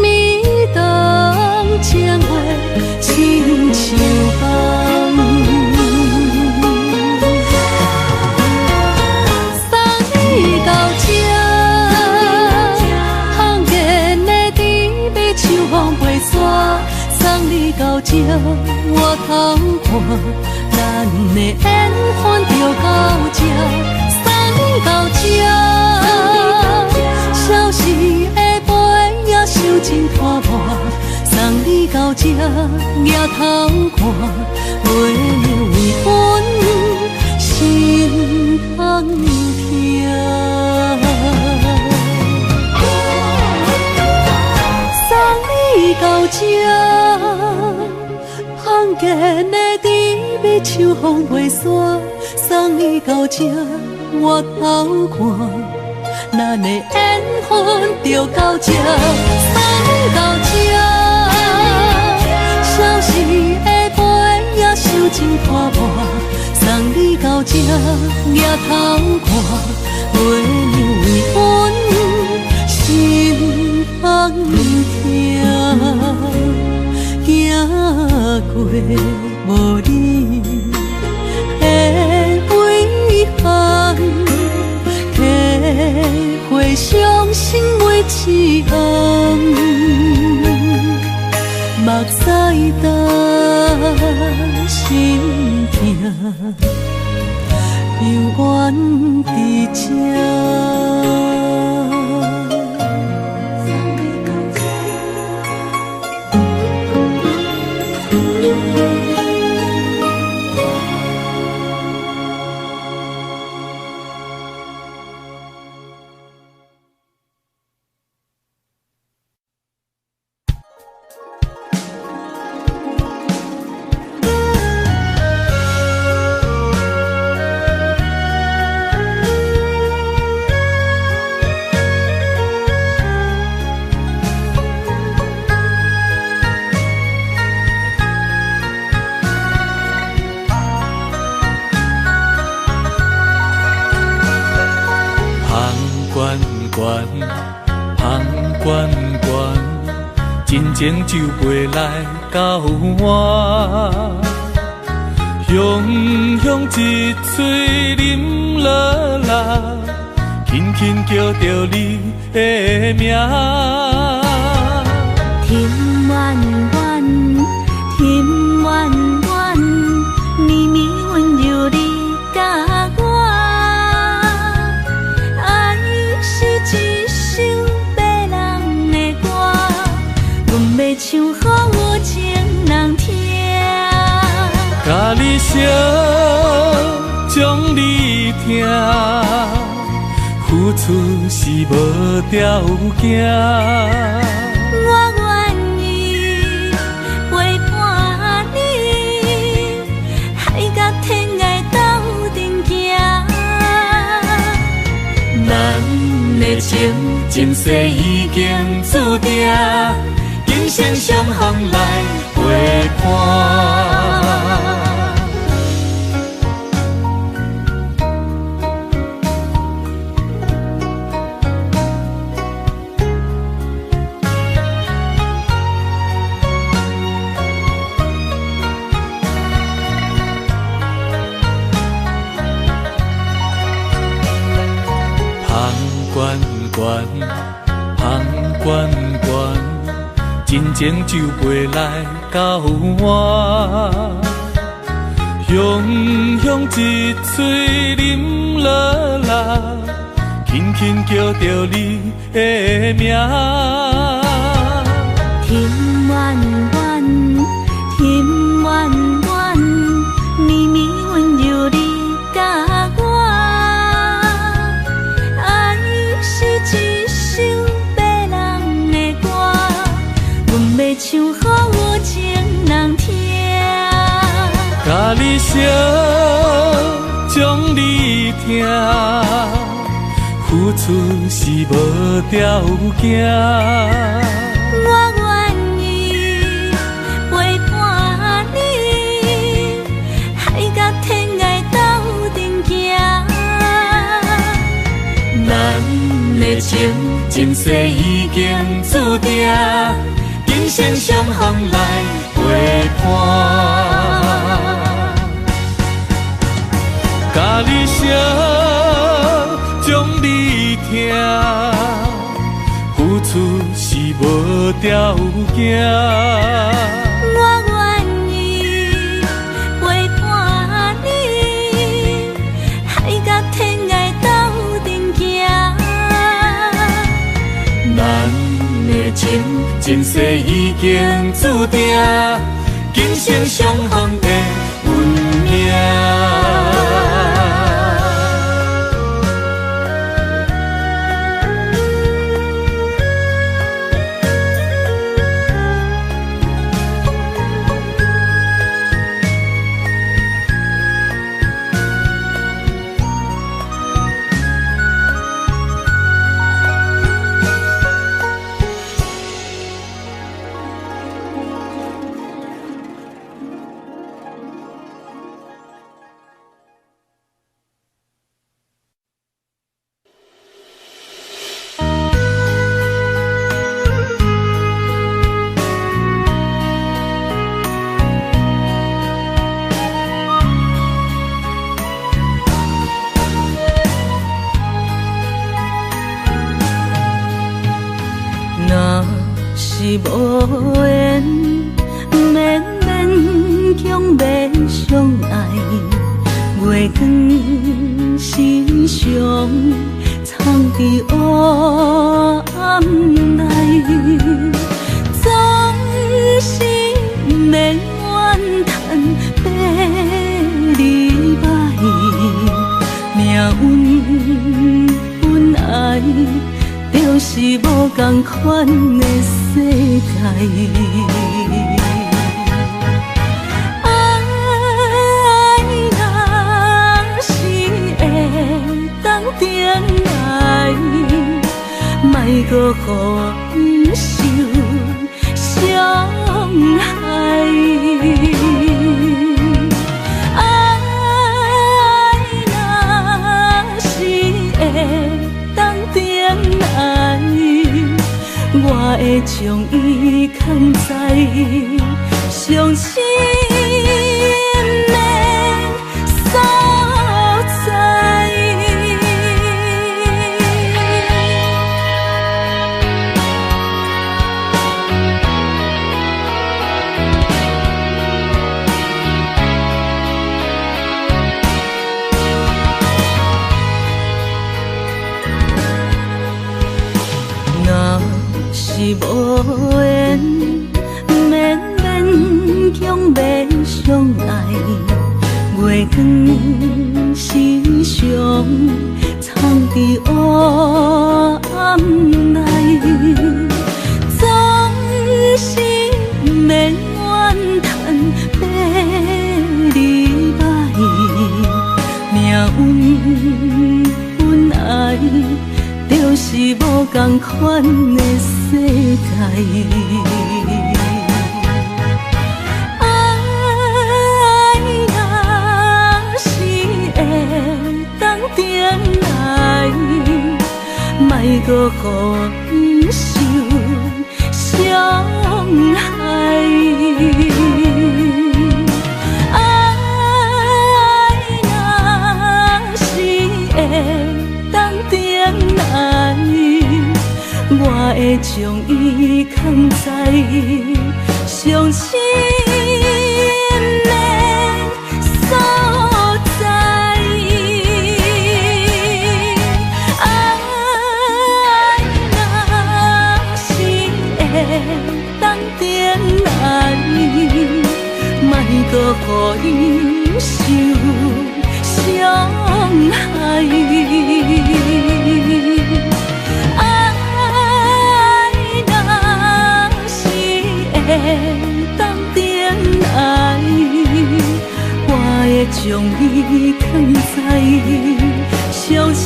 暝长情话亲像梦。到这，香烟的甜蜜像风飞逝，送你到这，我通看，咱的缘分就到这，送你到这，消失的背影收真拖磨，送你到这，举头看，月亮为阮心空疼。送你到这，香烟的甜蜜像风飞逝，送你到这，我头看，咱的缘分就到这，送你到这，消失的背影收真拖磨，送你到这，举头看，月亮为阮心空疼，行过无你的遗憾，体会伤心每一暗，目屎干，心痛，犹原伫这。悬，芳悬悬，真情就袂来交换。雄雄一喙啉落来，轻轻叫著你的名。甜圆圆，甜圆圆，绵绵温柔你佮我。爱是一首迷人的歌，阮欲唱予有情人听。佮你相，将你疼，付出是无条件。我愿意陪伴你，海角天涯斗阵行。咱的情，前世已经注定，今生相逢来陪伴。芳悬悬，芳悬悬，真情就袂来交换。雄雄一喙啉落来，轻轻叫著你的名。甜圆圆，甜圆圆，绵绵温柔你佮我。爱是一首迷人的歌，阮欲唱予有情人听。佮你相，将你疼，付出是无条件。我愿意陪伴你，海角天涯斗阵行。咱的情，前世已经注定，今生相逢来陪伴。佮你相，将你疼，付出是无条件。我愿意陪伴你，海角天涯斗阵行。咱的情，前世已经注定，今生相逢的运命。是无缘，勉勉强欲相爱，月光身上藏伫黑暗内，总是免怨叹百里摆，命运本来就是无仝款的世界。爱若是会当转来，莫阁予阮受伤害。爱若是会当转来，我會將伊囥在上深的所在。若是無緣，免勉強欲相愛，月光時常藏佇黑暗內，總是免怨嘆百里外，命運本來就是無仝款的世界。愛若是會當轉來，莫閣予伊受傷害。愛若是會當轉來，我會將伊囥在上深的所在。愛若是會當轉來，莫閣予伊受傷害。愛若是會當轉來，我會將伊囥在上深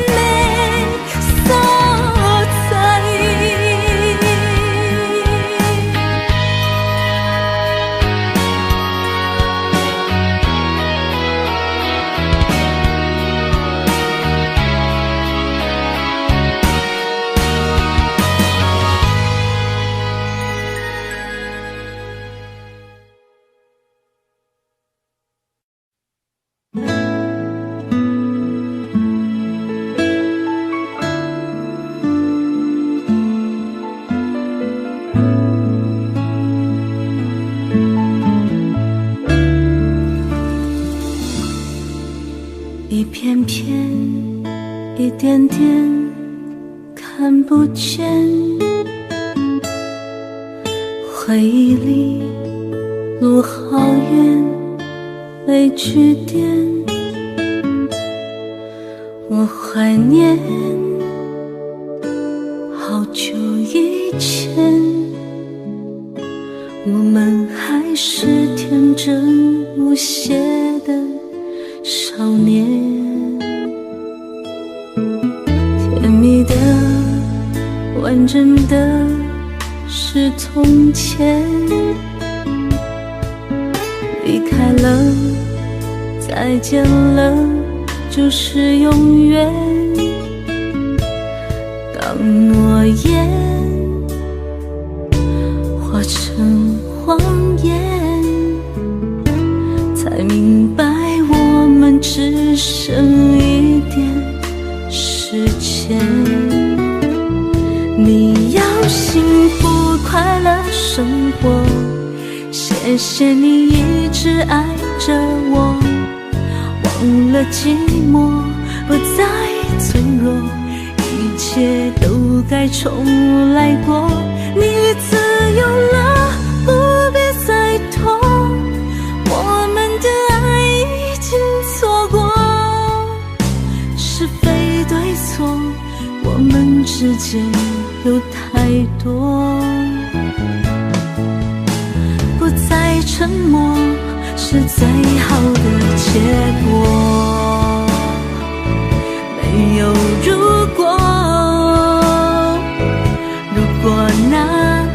的所在。一片片，一點點，看不見。回憶裡路好遠，沒句點。我懷念好久以前，我們還是天真無邪的少年，甜蜜的、完整的是從前。離開了，再見了，就是永遠。當諾言化成謊言，才明白我們只剩一點時間。你要幸福快樂生活，謝謝你一直愛着我，忘了寂寞，不再脆弱，一切都該重來過。你自由了，不必再拖，我們的愛已經錯過，是非對錯，我們之間有太多，不再沉默是最好的結果。沒有如果，如果那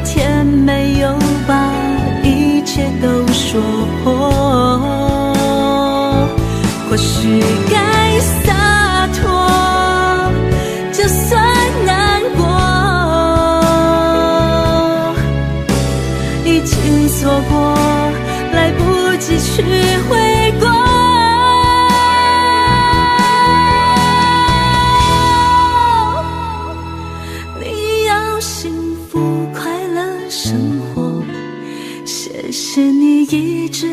天沒有把一切都說破，或許該灑脫，就算難過。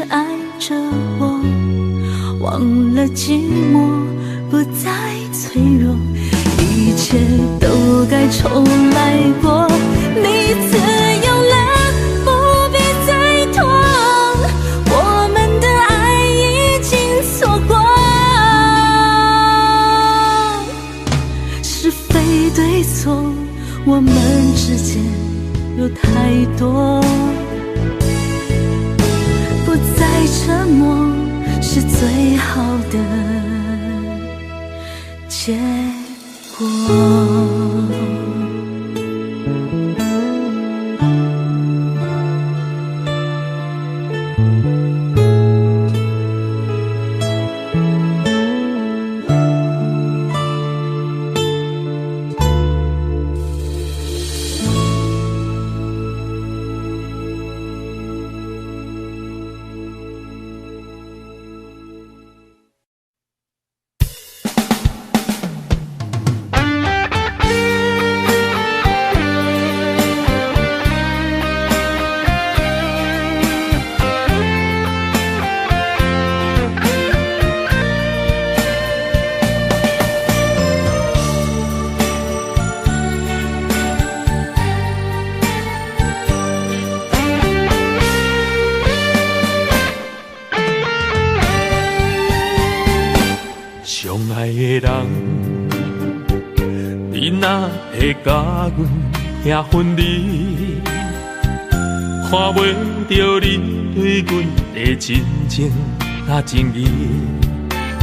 愛著我，忘了寂寞，不再脆弱，一切都該重來過。你自由了，不必再拖，我們的愛已經錯過。是非對錯，我們之間有太多，不再沉默是最好的結果。會佮阮遐分離，看袂著你對阮的真情佮情意，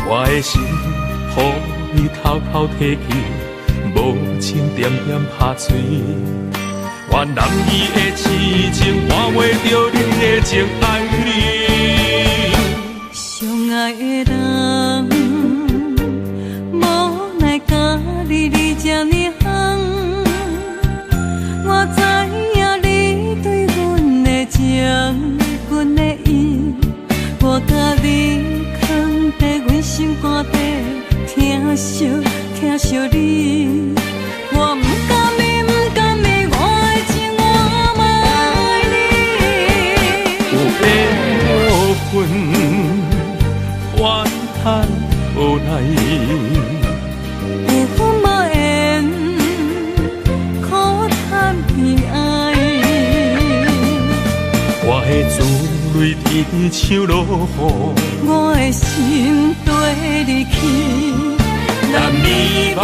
我的心予你偷偷提去，無情點點拍碎。我男兒的痴情，換袂著你的情愛你。相愛的人，無奈佮你離這呢遠。我知影你對阮的情，阮的意，我共你藏在阮心肝底，疼惜疼惜你。我毋甘愿，毋甘愿，我的情我嘛愛你。有緣無分，怨嘆無奈。有分無緣，苦嘆悲哀。我的珠淚滴滴像落雨，我的心綴你去。咱美夢，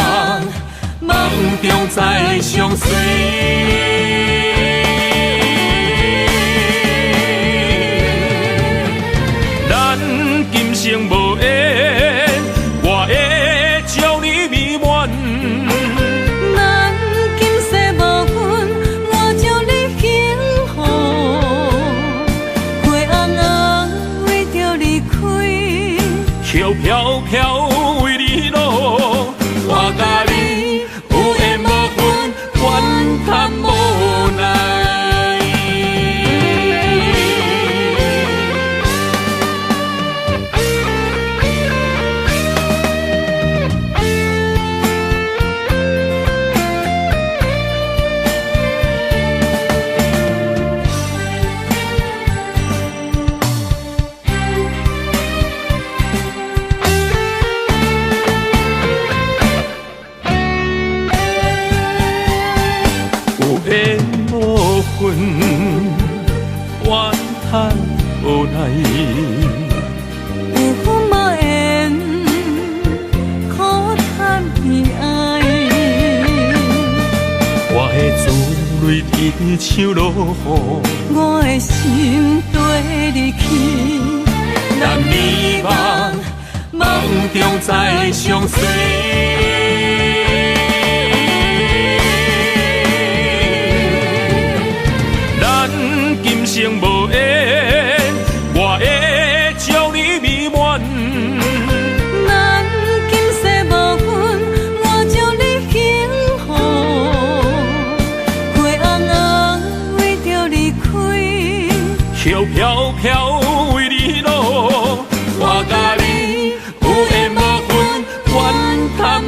夢中再相隨。咱今生無緣，我會將你美滿。咱今世無分，我祝你幸福。花紅紅為著你開，雪飄飄為你落。我佮你有緣無分，怨嘆無奈。有緣無分，怨嘆無奈。有分無緣，苦嘆悲哀。我的珠淚滴滴像落雨，我的心綴你去。咱美夢，夢中再相隨。咱今生無緣，我會將你美滿。咱今世無分，我祝你幸福。花紅紅為著你開，雪飄飄為你落。我佮你有緣無分，怨嘆無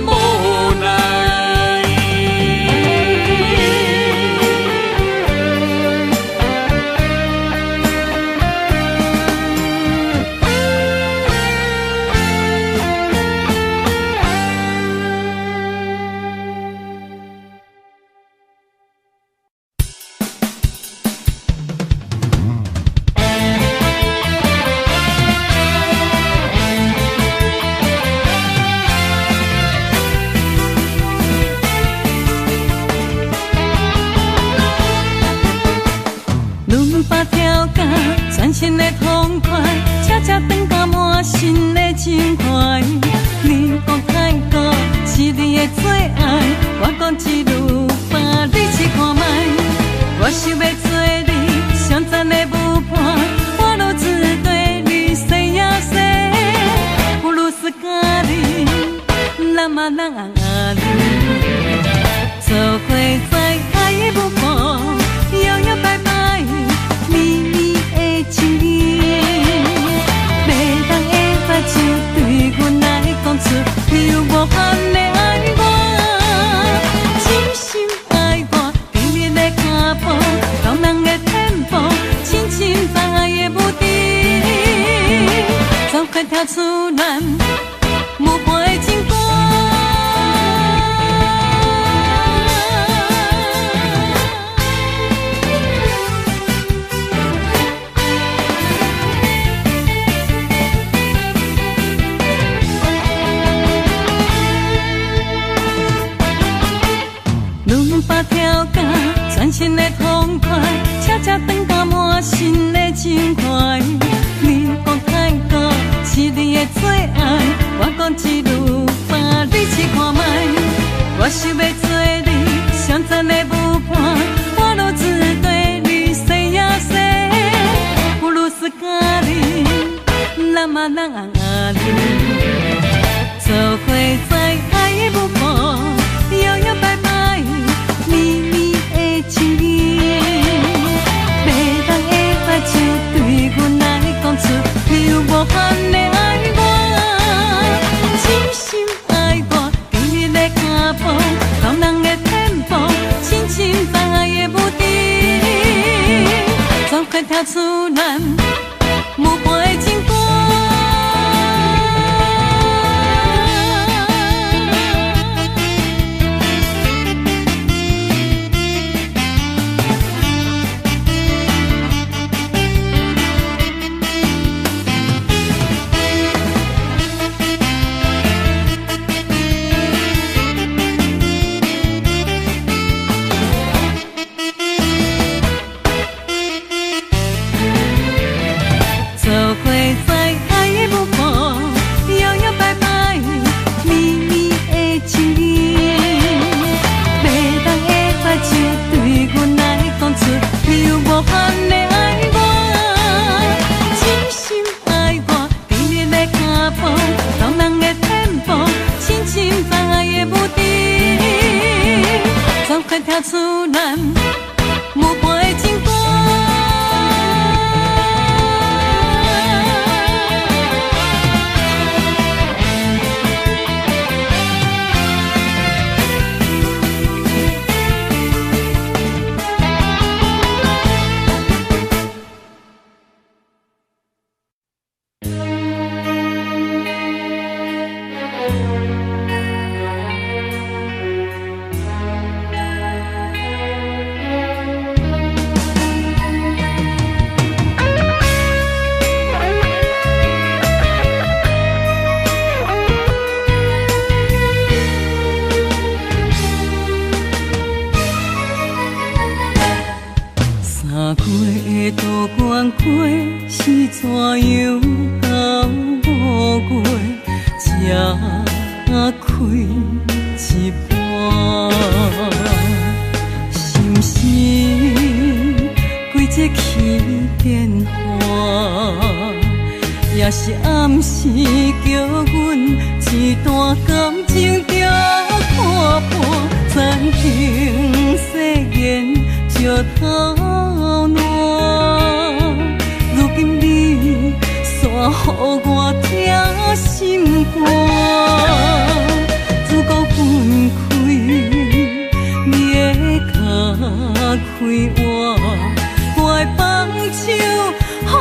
身的痛快，车车转到满身的情怀。你讲泰国是你的最爱，我讲一路伴你试看觅。我想欲做你上赞的舞伴，我愈只对你 say 呀 say，有如斯咖喱，那么那阿里，做伙在爱的舞步，摇摇摆摆，绵绵的情意，迷人的目睭对阮来讲出，你有无限的爱我，真心爱我，甜蜜的脚步，动人的tempo，深深在爱的舞池，总会跳出咱舞伴的情歌。200条街，全身的痛快，车车转到满身的情怀。你讲泰国是你的最爱，我讲一路伴你试看觅。我想欲做你上赞的舞伴，我愈只对你 say 呀 say，有如斯咖喱，那么那阿里，做伙在爱的舞步，摇摇摆摆，绵绵的情意，迷人的目睭对阮来讲出，你有无限的爱我，真心爱我，甜蜜的脚步，动人的tempo，深深在爱的舞池，总会跳出咱舞伴的情歌。做伙在爱的舞步，摇摇摆摆，绵绵的情意，迷人的目睭对阮来讲出，你有无限的爱我，真心爱我，甜蜜的脚步，动人的tempo，深深在爱的舞池，总会跳出咱舞伴的情歌。三月的杜鹃花是怎样到五月才开一半？是毋是季节起变化？也是暗时叫阮一段感情著看破，暂停誓言石头烂。如今你煞予我疼心肝，如果分开，你会较快活，我会放手予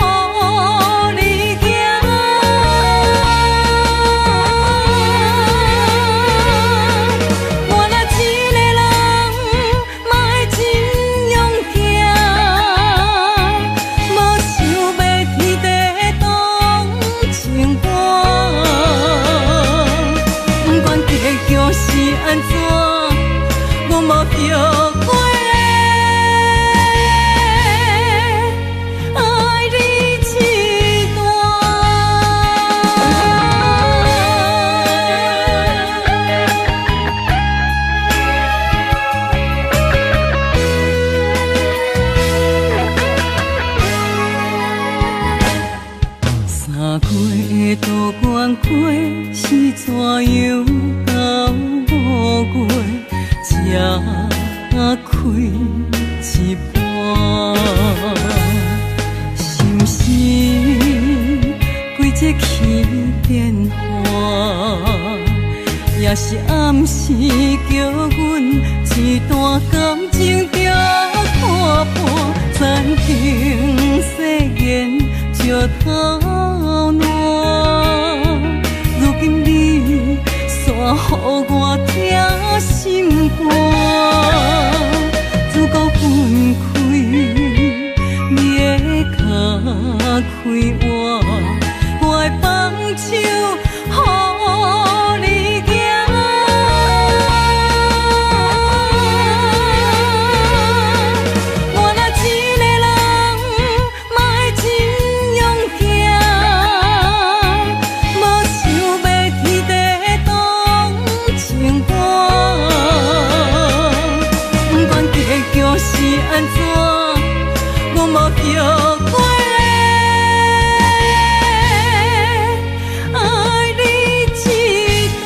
你行。我若一个人嘛会真勇敢，无想欲天地当情伴，不管结局是按怎，我无后悔的爱你一也是暗時叫阮這段感情著看破，暫停誓言石頭爛。如今你煞予我疼心肝，如果分開，你會較快活，我會放手予你行。我若一个人嘛會真勇敢，無想欲天地當情伴。不管結局是按怎，阮無後悔愛你一段。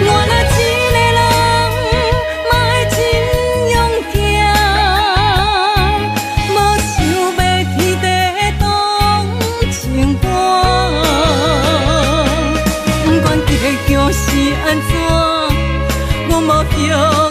我若一个人嘛會真勇敢，無想欲天地當情伴。不管結局是按怎，阮無後